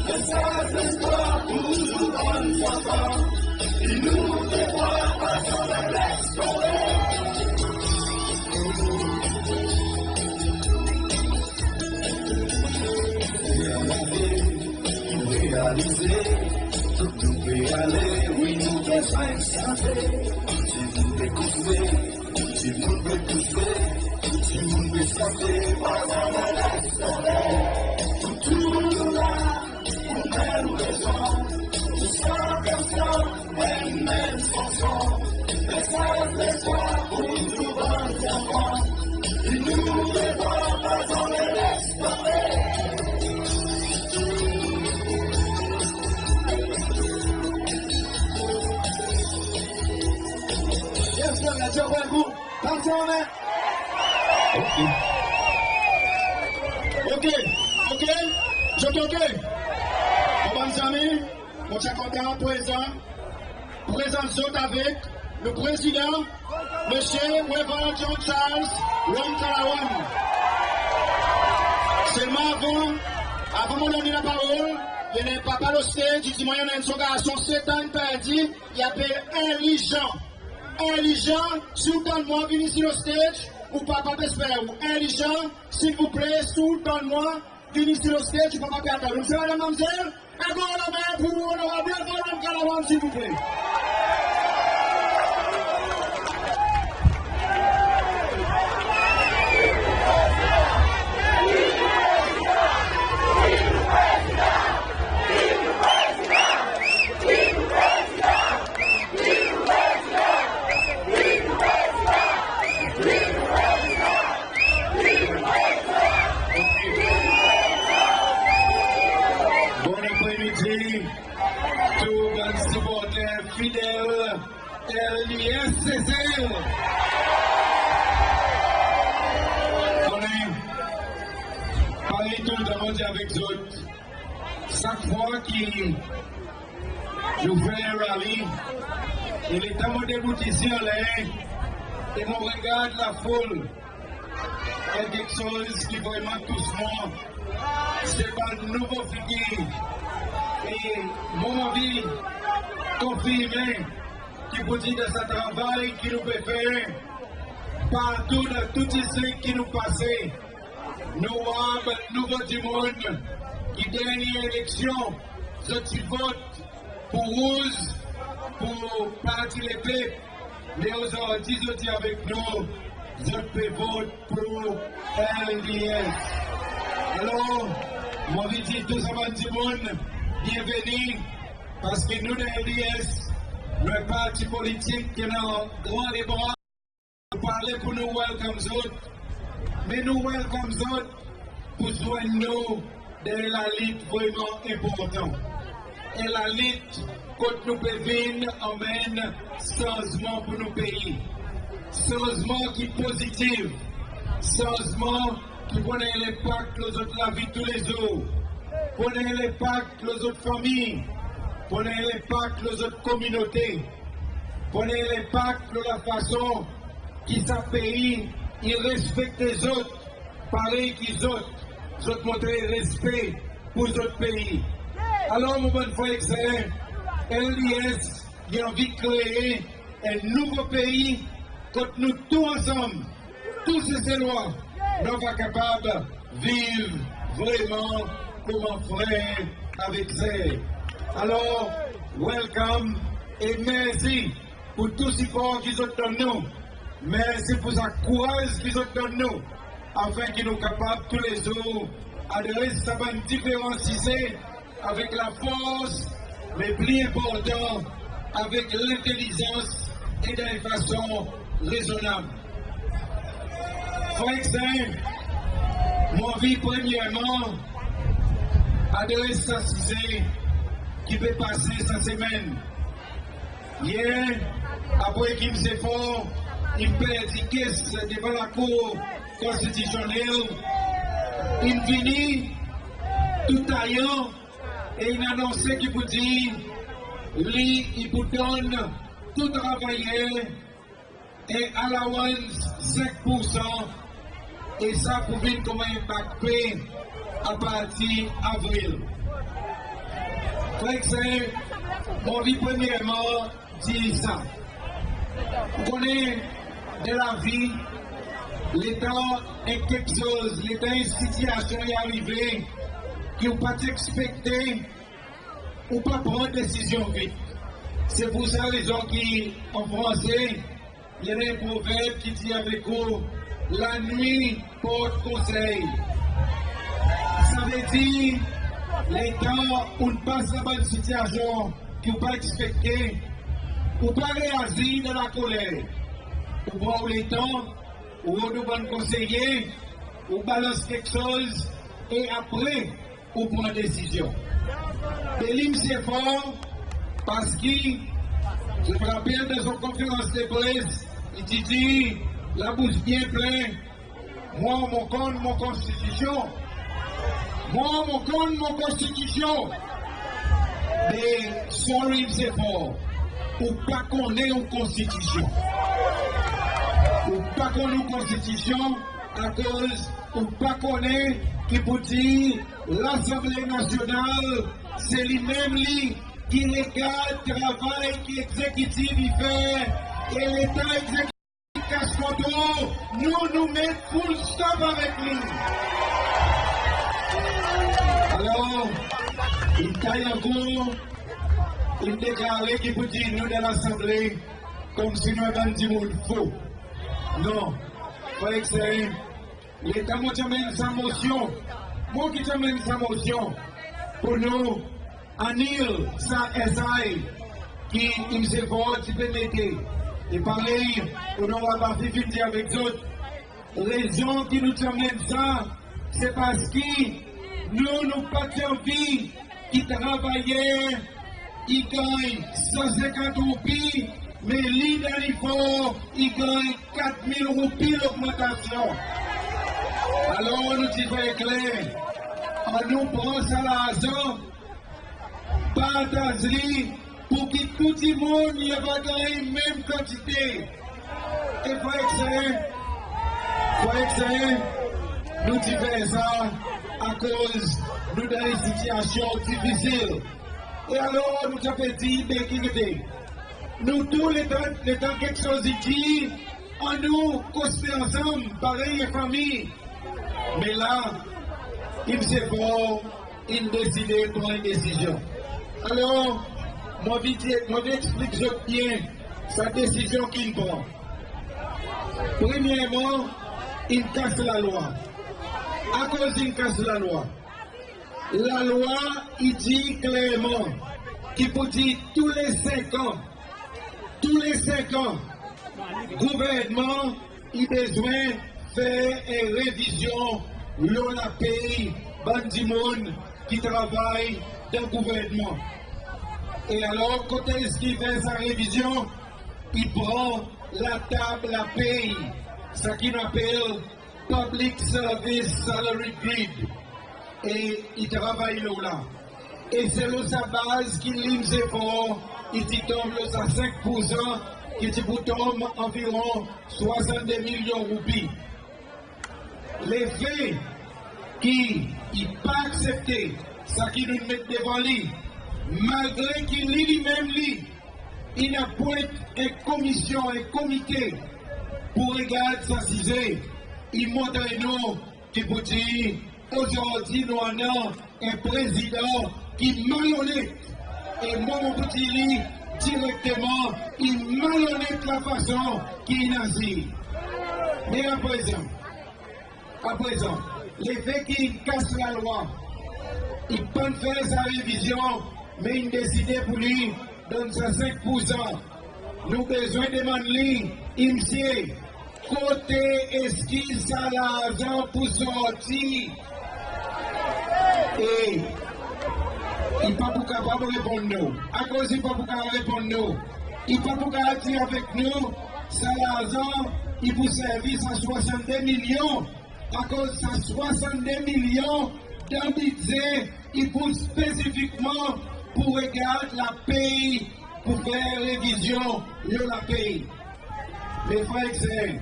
Mesaz lespwar pou nou bann zanfan. Ki nou devwar, pa zanmen les tonbe. Realize, realize, kot nou pe ale, wi, nou bezwen sante. Dimoun pe kouri, dimoun pe kouri, dimoun pe sante, pa zanmen les tonbe. Pou tou nou la, pou menm rezon, pou sa ansanm, menm, menm sanson. Mesaz lespwar pou nou bann zanfan. Ki nou devwar, pa zanmen les tonbe. Yes, sir, let's go, one group. Come on, man. OK. OK. OK. Zot OK? Bon, bann zanmi, mon ti a kontan prezan, prezant zot avek nou Prezidan, Msye Reverend John Charles Ramkalawan. Selman avan, avan mon donn li laparol, i annan en papa lo stage, i dir mwan i annan enn son garson set an in perdi, i apel Eli Jean. Eli Jean, si ou tann mwan, vin isi lo stage, ou papa pe esper ou. Eli Jean, silvouple, si ou tann mwan, vin isi lo stage, ou papa pe atann ou. Msye, madanm, manmzel, en gran lanmen pour Onorab Reverend Ramkalawan, silvouple. Bon apremidi, tou bann siporter fidel L D S Sesel. Konnen, parey toultan mon dir avek zot, sak fwa ki nou fer rali, e letan mon debout isi anler, e mon regard lafoul, en keksoz ki vreman tous mwan, se bann nouvo figir. E mon anvi konfirmen ki pou dir dan sa travay ki nou pe fer partou dan tou distrik ki nou pase, nou war bann nouvo dimoun ki dernyen eleksyon zot ti vot pour Rouz, pour Parti Lepep, me ozordi zot ti avek nou, zot pe vot pour L D S. Alor, mon anvi dir tou sa bann dimoun byenveni, parski nou dan L D S, nou en parti politik ki annan gran lebra. Nou pa le pour nou welcome zot, me nou welcome zot pour zwenn nou dan en lalit vreman enportan. En lalit kot nou pe vin anmenn sanzman pour nou pei. Sanzman ki pozitiv. Sanzman ki pou annan en lenpak lo zot lavi toulezour. Pou annan en lenpak lo zot fanmir. Pou annan en lenpak lo zot kominote. Pou annan en lenpak lo lafason ki sa pei i respekte zot parey ki zot, zot montre respe pour zot pei. Alor, mon bann frer ek ser, L D S i anvi kree en nouvo pei kot nou tou ansanm, tou Seselwa, nou ava kapab viv vreman konman frer avek ser. Alor, welcome e mersi pour tou sipor ki zot donn nou. Mersi pour sa kouraz ki zot donn nou, afen ki nou kapab toulezour adres sa bann diferan size avek lafors, me pli enportan, avek lentelizans e dan en fason rezonnab. Frer ek ser, mon anvi premyerman adres sa size ki pe pase sa semenn. Yer, apre ki Msye Faure in perdi kes devan Lakour Konstitisyonnel, in vini tou tayan e in anonse ki poudir li i pou donn tou travayer en allowance senk poursan, e sa pou vin konman en back pay apartir Avril. Frer ek ser, mon anvi premyerman dir sa. Ou konnen, dan lavi, letan en keksoz, letan en sitiyasyon i arive ki ou pa ti ekspekte, ou pa pran desizyon vit. Se pour sa rezon ki, an franse, i annan en proverb ki dir avek ou, lanwit port konsey. Savedir, letan ou'n pas dan bann sitiyasyon ki ou pa ekspekte, ou pa reazir dan lakoler. Ou pran ou letan, ou rod ou bann konseye, ou balans keksoz, e apre, ou pran desizyon. Be li Msye Faure, parski, zot rapel dan son konferans de pres, i ti dir, labous byen plen, mwan, mon konn mon konstitisyon. Mwan, mon konn mon konstitisyon. Be, sorry, Msye Faure, ou pa konnen ou konstitisyon. Ou pa konnen ou konstitisyon, akoz ou pa konnen ki poudir Lasanble Nasyonal, se li menm li ki regard travay ki egzekitif i fer, e letan egzekitif kas kontrol, nou, nou met full stop avek li. Alor, in tay ankour, in deklare ki poudir nou dan Lasanble, konmsi nou en bann dimoun fou. Non, frer ek ser, letan mon ti anmenn sa mosyon, mwan ki ti anmenn sa mosyon pour nou anil sa S I ki Msye Faure ti pe mete. E parey Onorab Afif in dir avek zot, rezon ki nou ti anmenn sa, se parski nou, nou pa ti anvi ki travayer i ganny san senkant roupi, me li dan li for i ganny kat mil roupi logmantasyon. Alor nou ti fer kler, annou pran sa larzan, partaz li pour ki tou dimoun i ava ganny menm kantite. E frer ek ser, frer ek ser, nou ti fer sa akoz nou dan en sitiyasyon difisil. E alor nou ti pe dir, be ki kote? Nou tou letan, letan keksoz i dir, annou koste ansanm parey en fanmir. Me la, Msye Faure in deside pran en desizyon. Alor, mon anvi dir, mon anvi eksplik zot byen sa desizyon ki in pran. Premyerman, in kas lalwa. Akoz in kas lalwa? Lalwa i dir klerman ki poudir tou le senk an, tou le senk an, gouvernman i bezwen fer en revizyon lo lapey bann dimoun ki travay dan gouvernman. E alor, kote eski i fer sa revizyon? I pran latab lapey, sa ki nou apel Public Service Salary Grid. E i travay lo la. E se lo sa baz ki li Msye Faure, i ti tonm lo sa senk poursan, ki ti pou tonm anviron swasannde milyon roupi. Lefe ki i pa aksepte sa ki nou'n met devan li, malgre ki li, li menm li, in apwent en komisyon, en komite pour regard sa size, i montre nou ki poudir ozordi nou annan en prezidan ki malonet. E mwan mon pou dir li direkteman, i malonet lafason ki in azir. Me aprezan, aprezan, lefe ki i kas lalwa, i pa'n fer sa revizyon, me in deside pour li donn sa senk poursan. Nou bezwen demann li, i msye, kote eski sa larzan pou sorti? E i pa pou kapab reponn nou. Akoz i pa pou kapab reponn nou? I pa pou kapab dir avek nou sa larzan i pou servi sa swasannde milyon. Akoz sa swasannde milyon dan bidze i pou spesifikman pour regard lapey, pour fer revizyon lo lapey. Me frer ek ser,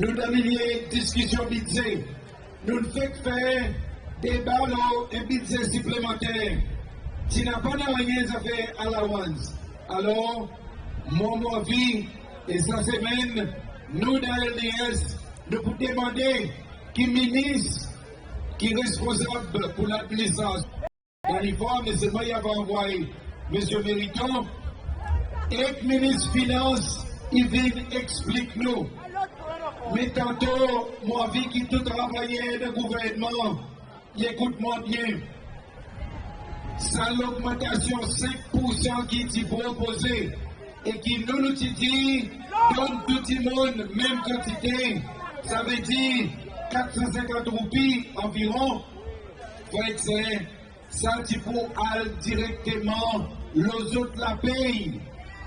nou dan milye diskisyon bidze, nou'n fek fer deba lo en bidze siplemanter. Ti napa nanryen zafer allowance. Alor, mwan mon anvi, e sa semenn, nou dan LDS, nou pou demande ki minis ki responsab pour ladministrasyon, Danny Faure, me selman i ava anvoy Msye Meriton, ek minis finans, i vin eksplik nou. Me tanto, mon anvi ki tou travayer dan gouvernman i ekout mwan byen. Sa logmantasyon senk poursan ki ti propoze e ki nou, nou ti dir donn tou dimoun menm kantite, savedir kat san senkant roupi anviron, frer ek ser, sa ti pou al direkteman lo zot lapey.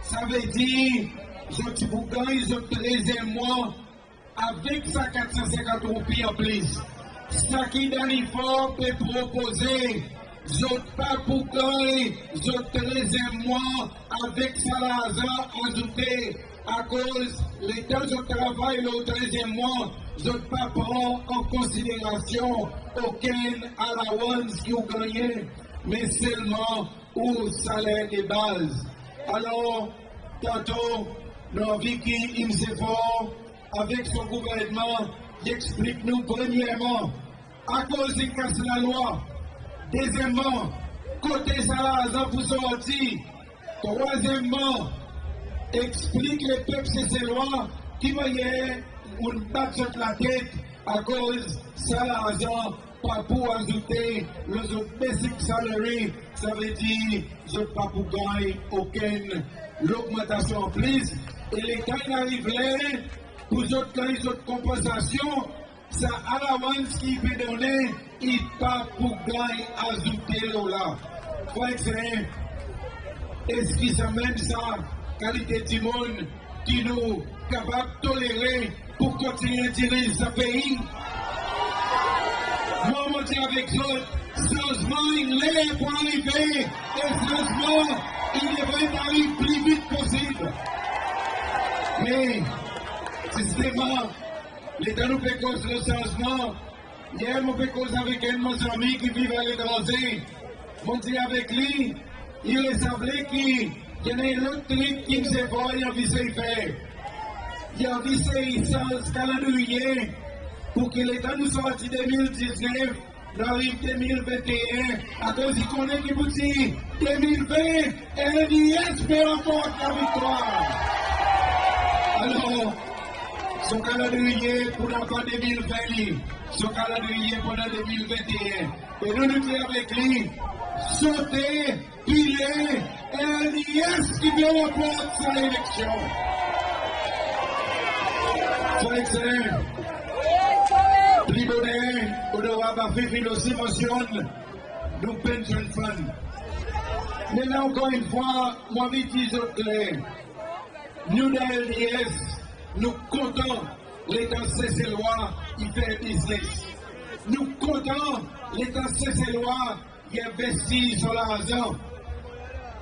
Savedir zot ti pou ganny zot trezyenm mwan avek sa kat san senkant roupi anplis. Sa ki Danny Faure pe propoze, zot pa pou ganny zot trezyenm mwan avek sa larzan azoute, akoz letan zot travay lo trezyenm mwan, zot pa pran an konsiderasyon okenn allowance ki ou gannyen, me selman ou saler de baz. Alor, tanto, nou anvi ki Msye Faure avek son gouvernman i eksplik nou, premyerman, akoz in kas lalwa? Dezyenmman, kote sa larzan pou sorti? Trwazyenmman, eksplik lepep Seselwa ki mannyer ou'n bat zot latet akoz sa larzan pa pou azoute lo zot basic salary, savedir zot pa pou ganny okenn logmantasyon anplis. E letan in ariv ler pour zot ganny zot konpansasyon, sa allowance ki i pe donnen, i pa pou ganny azoute lo la. Frer ek ser, eski sa menm sa kalite dimoun ki nou kapab tolere pour kontinyen diriz sa pei? Mwan mon dir avek zot, sanzman in ler pour arive, e sanzman i devret ariv pli vit posib. Me zisteman, letan nou pe koz lo sanzman, yer mon pe koz avek enn mon zanmi ki viv aletranze. Mon dir avek li, i resanble ki i annan en lot trik ki Msye Faure i anvi sey fer. I anvi sey sanz kalandriye pour ki letan nou sorti de mil diznef, nou ariv de mil venteen, akoz i konnen ki pour dir de mil ven, LDS pe ranport laviktwar. Alor, son kalandriye pour napa de mil ven li, son kalandriye pour annan de mil venteen. E nou, nou dir avek li, sote, pile, LDS ki pe ranport sa eleksyon. Frer ek ser, pli boner, Onorab Afif in osi mansyonn nou pension fund. Me la ankor enn fwa mon anvi dir zot kler, nou dan L D S nou kontan letan Seselwa i fer biznes. Nou kontan letan Seselwa i envestir son larzan.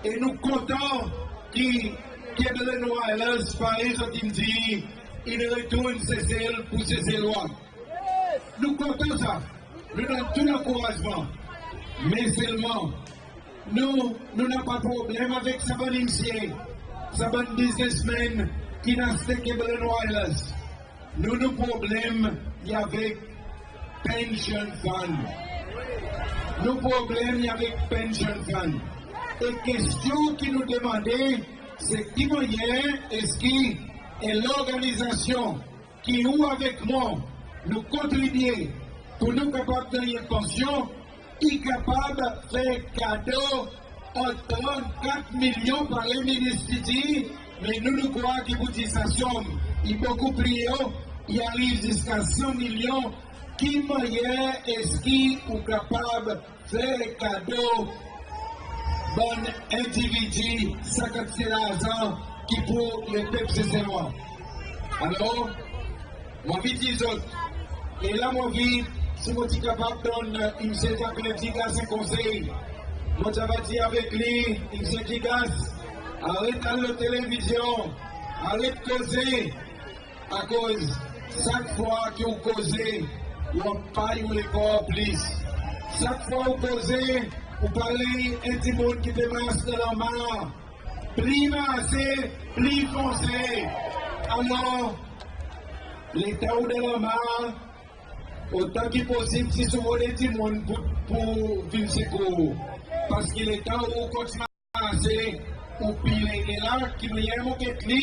E nou kontan ki Cable and Wireless, parey zot in dir, in retourn Sesel pour Seselwa. Nou kontan sa. Nou donn tou lankourazman. Me selman nou, nou napa problenm avek sa bann msye, sa bann biznesmenn ki'n aste Cable and Wireless. Nou, nou problenm i avek pension fund. Nou problenm i avek pension fund. E kestyon ki nou demande, se ki mannyer eski en lorganizasyon ki ou avek mwan nou kontribye pour nou kapab ganny en pansyon, i kapab fer kado an trannkat milyon, parey Minis ti dir, me nou, nou krwar ki pour dir sa sonm i bokou pli o, i ariv ziska san milyon. Ki mannyer eski ou kapab fer kado bann endividi sa kantite larzan ki pour lepep Seselwa? Alor, mon anvi dir zot, e la mon anvi, si mon ti kapab donn Msye Jacquelin Dugasse en konsey, mon ti ava dir avek li, Msye Dugasse, aret al lo televizyon, aret koze, akoz sak fwa ki ou koze, ou anpay ou lekor plis. Sak fwa ou koze, ou parey en dimoun ki pe mars dan lanmar. Pli marse, pli fonse. Alor, letan ou dan lanmar, otan ki posib, ti sou rod en dimoun pour, pour vin sekour ou. Parski letan ou kontinyen marse, ou pile. E la ki mannyer mon get li,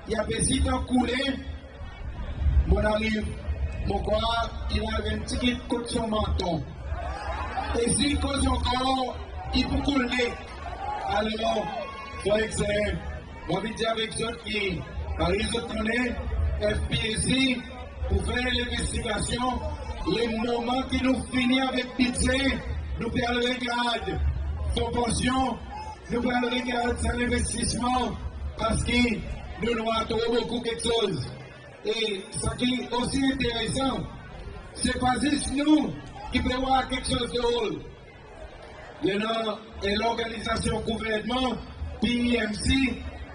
i ape sitan koule, mon ariv, mon krwar i ariv en pti kit kot son manton. E si i koz ankor, i pou koule. Alor, frer ek ser, mon anvi dir avek zot ki, parey zot konnen, FPAC pou fer lenvestigasyon, le moman ki nou fini avek bidze, nou pe al regard fon pansyon, nou pe al regard sa lenvestisman, parski nou, nou war tro bokou keksoz. E sa ki osi enteresan, se pa zis nou ki pe war keksoz drol. I annan en lorganizasyon gouvernman, PEMC,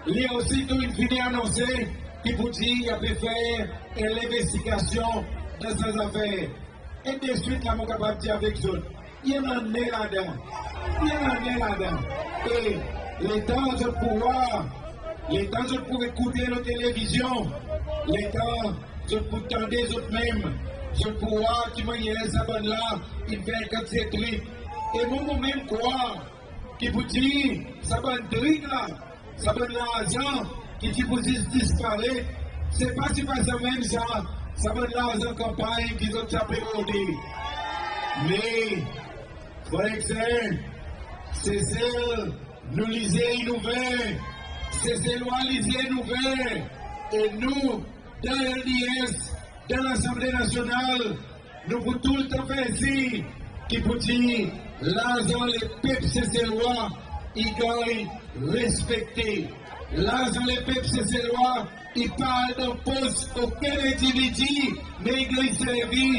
li osi tou in fini anonse ki pour dir i ape fer en lenvestigasyon dan sa zafer. E deswit la mon kapab dir avek zot, i annan nen ladan. I annan nen ladan. E letan zot pou war, letan zot pou ekoute lo televizyon, letan zot pou tande zot menm, zot pou war ki mannyer sa bann la in fer kantite trik. E mwan, mon menm krwar ki pour dir sa bann trik la, sa bann larzan ki ti pou zis disparet, se pa, se pa sa menm sa, sa bann larzan kanpanny ki zot ti ape rode. Me, frer ek ser, Sesel, nou lizie in ouver. Seselwa lizie in ouver. E nou, dan LDS, dan Lasanble Nasyonal, nou pou toultan fer sir ki pour dir larzan lepep Seselwa i ganny respekte. Larzan lepep Seselwa i pa al dan pos okenn endividi, me i ganny servi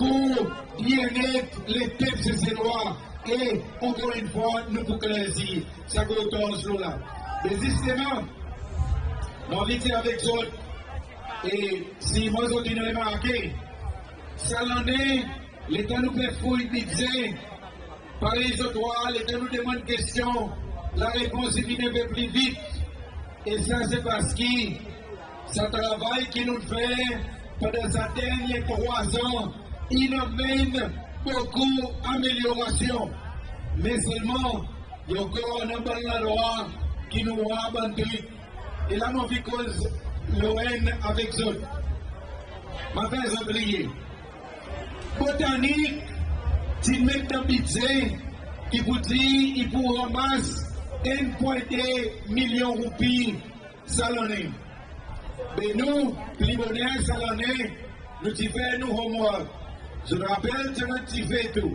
pour byennet lepep Seselwa. E ankor enn fwa, nou pou klersi sa gro trans lo la. Me zisteman, mon anvi dir avek zot, e sirman zot in remarke, sa lannen, letan nou pe fouy bidze, parey zot war, letan nou demann kestyon, larepons i vin en pe pli vit. E sa se parski sa travay ki nou'n fer pandan sa dernyen trwa an, in anmenn bokou amelyorasyon. Me selman, i ankor annan bann landrwa ki nou war bann trik. E la mon anvi koz lo enn avek zot. Mon a fer zot riye. Botanik ti met dan bidze ki pour dir i pou ranmas enn pwen de milyon roupi sa lannen. Me nou, pli boner sa lannen, nou ti fer nou homework. Zot rapel ti annan dife tou.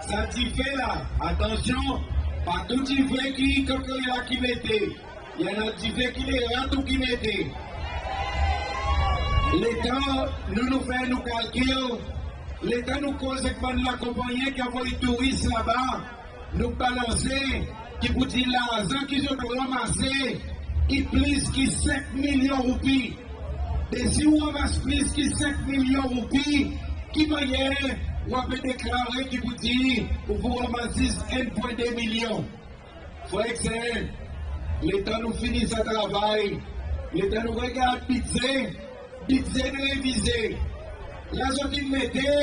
Sa dife la, atansyon, pa tou dife ki kokoy la ki mete. I annan dife ki lera tou ki mete. Letan nou, nou fer nou kalkil, letan nou koz ek bann lakonpannyen ki anvoy touris laba, nou balanse ki pou dir larzan ki zot ranmase i plis ki senk milyon roupi. Be si ou ranmas plis ki senk milyon roupi, ki mannyer ou a pe deklare ki pou dir ou pou ranmas zis enn pwen de milyon? Frer ek ser, letan nou fini sa travay, letan nou regard Bidze, Bidze in revize. La zot in mete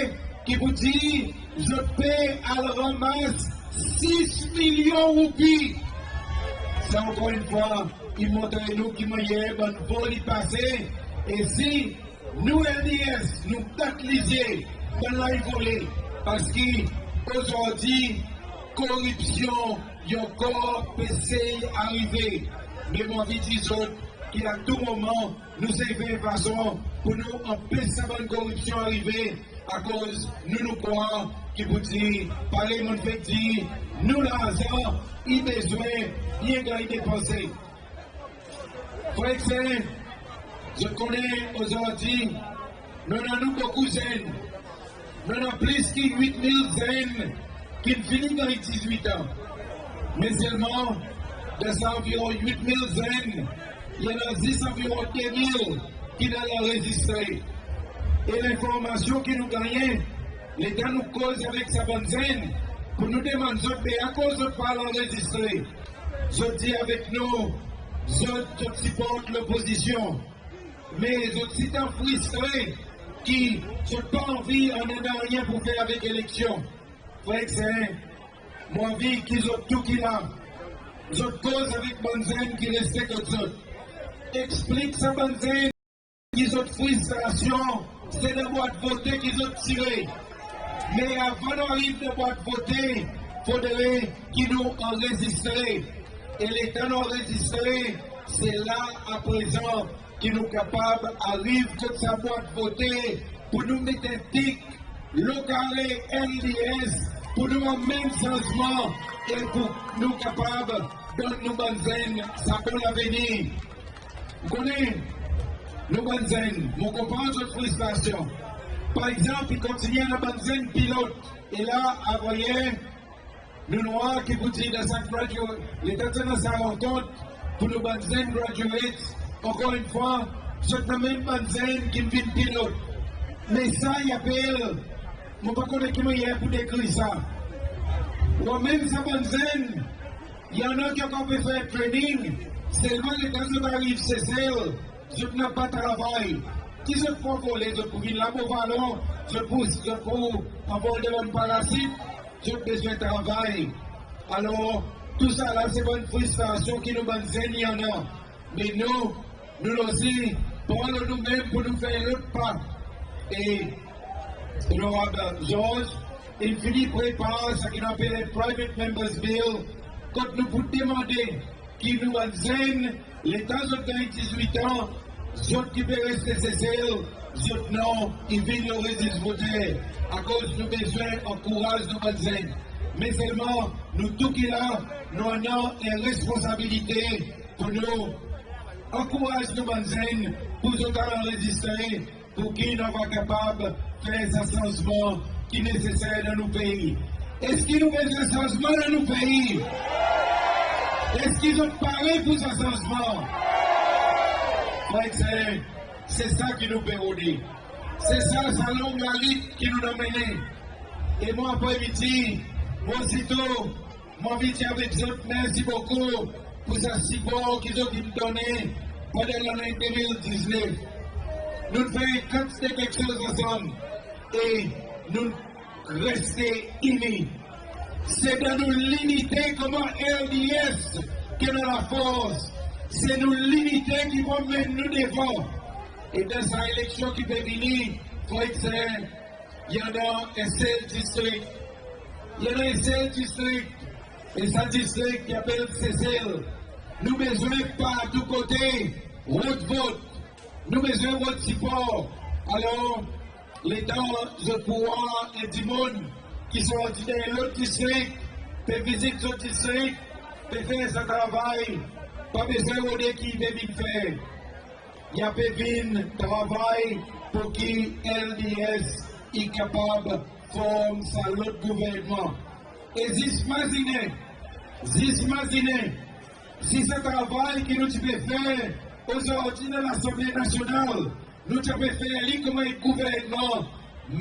ki pou dir zot pe al ranmas sis milyon roupi. Sa ankor enn fwa i montre nou ki mannyer bann vol i pase. E si nou L D S nou bat lizye, bann la i vole. Parski ozordi koripsyon i ankor pe sey arive. Me mon anvi dir zot ki a tou moman nou sey fer fason pour nou anpes sa bann koripsyon arive, akoz nou, nou krwar ki pou dir, parey mon'n fek dir, nou larzan i bezwen byen ganny depanse. Frer ek ser, zot konnen ozordi nou annan nou bokou zenn. Nou annan plis ki wit mil zenn ki'n fini ganny dizwit an. Me selman dan sa anviron wit mil zenn, i annan zis anviron de mil ki'n al anrezistre. E lenformasyon ki nou gannyen, letan nou koz avek sa bann zenn pour nou demann zot, be akoz zot pa al anrezistre? Zot dir avek nou, zot, zot siport lopozisyon. Me zot sitan fristre ki zot pa anvi annan nanryen pour fer avek eleksyon. Frer ek ser, mon anvi ki zot tou ki la, zot koz avek bann zenn ki reste kot zot. Eksplik sa bann zenn ki zot fristrasyon se dan bwat vote ki zot tire. Me avan nou ariv dan bwat vote, fodre ki nou anrezistre. E letan nou anrezistre, se la aprezan ki nou kapab ariv kot sa bwat vote pour nou met en tik, lo kare L D S, pour nou anmenn sanzman e pour nou kapab donn nou bann zenn sa bon lavenir. Ou konnen, nou bann zenn, mon konpran zot fristrasyon. Par egzanp, i kontinyen annan bann zenn pilot. E la, avan yer, nou'n war ki pou dir dan sa graduate, letan ti annan sa rankont pour nou bann zenn graduates, ankor enn fwa, zot annan menm bann zenn ki'n vin pilot. Me sa i apel, mon pa konnen ki mannyer pour dekrir sa. Ou anmenn sa bann zenn, i annan ki ankor pe fer training, selman letan zot ariv Sesel, zot napa travay. Ki zot pou anvole? Zot pou vin la Beau Vallon, zot pou, zot pou anvol dan bann parasit? Zot bezwen travay. Alor, tousala se bann fristrasyon ki nou bann zenn i annan. Me nou, nou osi, pran lo nou menm pour nou fer lot pa. E Onorab Georges in fini prepar sa ki nou apel Private Members Bill, kot nou pou demande ki nou bann zenn, letan zot ganny dizwit an, zot ki pe reste Sesel, zot non i vin lo rezis voter. Akoz nou bezwen ankouraz nou bann zenn. Me selman, nou tou ki la, nou annan en responsabilite pour nou ankouraz nou bann zenn pour zot al anrezistre, pour ki nou ava kapab fer sa sanzman ki neseser dan nou pei. Eski nou bezwen sanzman dan nou pei? Eski zot pare pour sa sanzman? Frer ek ser, se sa ki nou pe rode. Se sa, sa long lalit ki nou'n anmennen. E mon, apre midi, mon sirtou mon anvi dir avek zot mersi bokou pour sa sipor ki zot in donnen pandan lannen de mil diznef. Nou'n fer kantite keksoz ansanm e nou'n reste ini. Se dan nou linite konman L D S ki nou lafors. Se nou linite ki pou anmenn nou devan. E dan sa eleksyon ki pe vini, frer ek ser, i annan en sel distrik. I annan en sel distrik. E sa distrik i apel Sesel. Nou bezwen partou kote rod vot. Nou bezwen rod sipor. Alor, Letan zot pou war en dimoun ki sorti dan en lot distrik, pe vizit zot distrik, pe fer sa travay, pa bezwen rode ki pe vin fer. I a pe vin travay pour ki LDS i kapab form sa lot gouvernman. E zis mazinen, zis mazinen, si sa travay ki nou ti pe fer ozordi dan Lasanble Nasyonal, nou ti a pe fer li konman en gouvernman,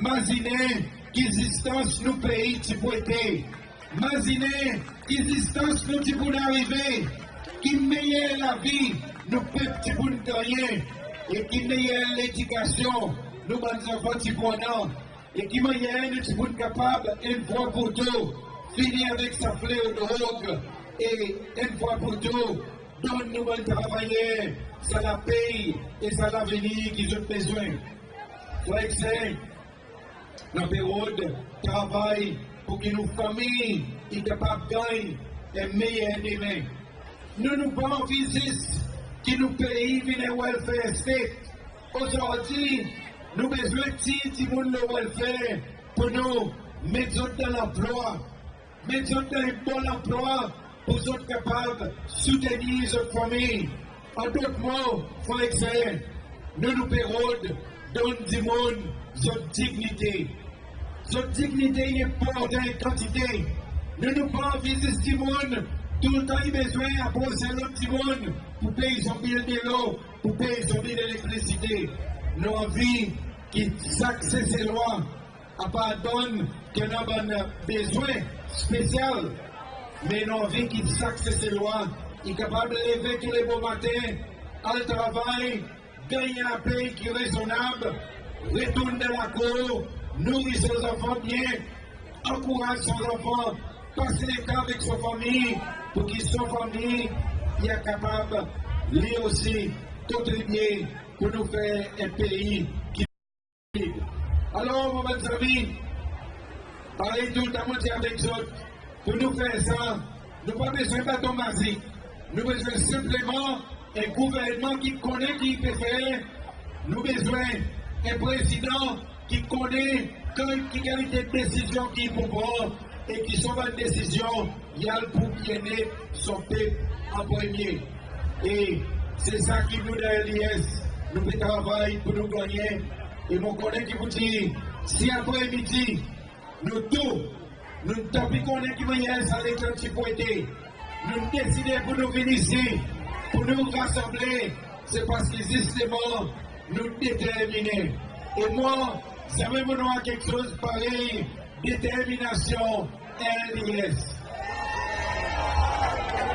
mazinen ki zistans nou pei ti pou ete. Mazinen ki zistans nou ti pou arive, ki meyer lavi nou pep ti pou gannyen, e ki meyer ledikasyon nou bann zanfan ti pou annan, e ki mannyer nou ti pou kapab enn fwa pour tou fini avek sa fleo drog, e enn fwa pour tou donn nou bann travayer sa lapey e sa lavenir ki zot bezwen. Frer ek ser, nou pe rod travay pour ki nou fanmir i kapab ganny en meyer demen. Nou, nou pa anvi zis ki nou pei vin en welfare state. Ozordi nou bezwen tir dimoun lo welfare pour nou met zot dan lanplwa, met zot dan en bon lanplwa pour zot kapab soutenir zot fanmir. An dot mo, frer ek ser, nou, nou pe rod donn dimoun zot dinyite. Zot dinyite i enportan en kantite. Nou, nou pa anvi zis dimoun toultan i bezwen apros en lot dimoun pour pey son bil delo, pour pey son bil elektrisite. Nou anvi ki sak Seselwa, apardonn ki annan bann bezwen spesyal, me nou anvi ki sak Seselwa i kapab leve tou le bomaten, al travay, ganny en lapey ki rezonnab, retourn dan lakour, nouri son zanfan byen, ankouraz son zanfan, pas letan avek son fanmir, pour ki son fanmir i a kapab li osi kontribye pour nou fer en pei ki Alor, mon bann zanmi, parey toultan mon dir avek zot, pour nou fer sa, nou pa bezwen baton mazik. Nou bezwen senpleman en gouvernman ki konnen ki i pe fer. Nou bezwen en prezidan ki konnen ki kalite desizyon ki i pou pran e ki son bann desizyon i al pour byennet son pep an premye. E se sa ki nou dan LDS nou pe travay pour nou gannyen. E mon konnen ki pour dir, si apre midi nou tou, nou tanpi konnen ki mannyer sa letan ti pou ete, nou deside pour nou vin isi, pour nou rasanble, se parski zisteman nou determinen. E mwan, zanmen mon'n war keksoz parey determinasyon LDS.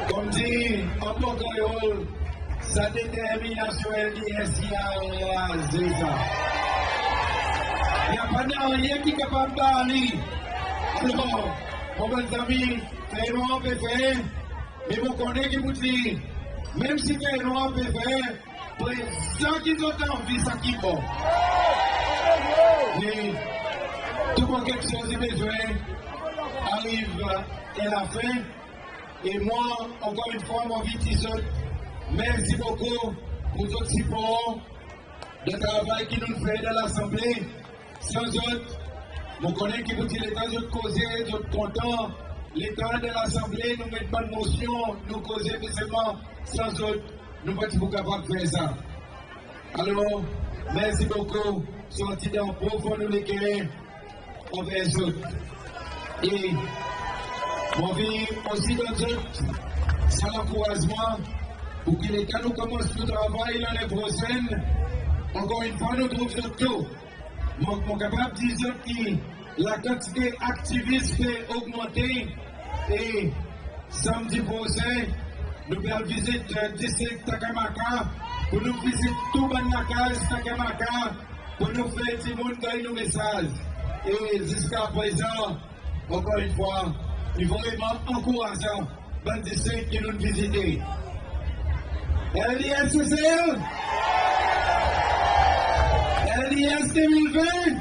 Konmdir an bon Kreyol, sa determinasyon LDS i a raze sa. I a pa nanryen ki kapab bar li. Alor, mon bann zanmi, fer nwanr pe fer, me mon konnen ki pour dir, menm si fer nwanr pe fer, prezan ki zot anvi sa ki bon. Me tou bon keksoz i bezwen ariv en lafen. E mwan, ankor enn fwa, mon anvi dir zot mersi bokou pour zot sipor dan travay ki nou'n fer dan Lasanble. San zot, mon konnen ki pour dir letan zot koze, zot kontan, letan dan Lasanble nou met bann mosyon, nou koze, me selman san zot nou pa ti pou kapab fer sa. Alor, mersi bokou, sorti dan profon nou leker anver zot. E mon anvi osi donn zot sa lankourazman pour ki letan nou konmans nou travay lannen prosenn, ankor enn fwa nou trouv zot tou. Mon, mon kapab dir zot ki lakantite aktivis pe ogmante. E Sanmdi prosen nou pe al vizit distrik Takamaka pour nou vizit tou bann lakaz Takamaka pour nou fer dimoun ganny nou mesaz. E ziska prezan, ankor enn fwa, i vreman ankourazan bann distrik ki nou'n vizite. LDS Sesel! LDS de mil ven!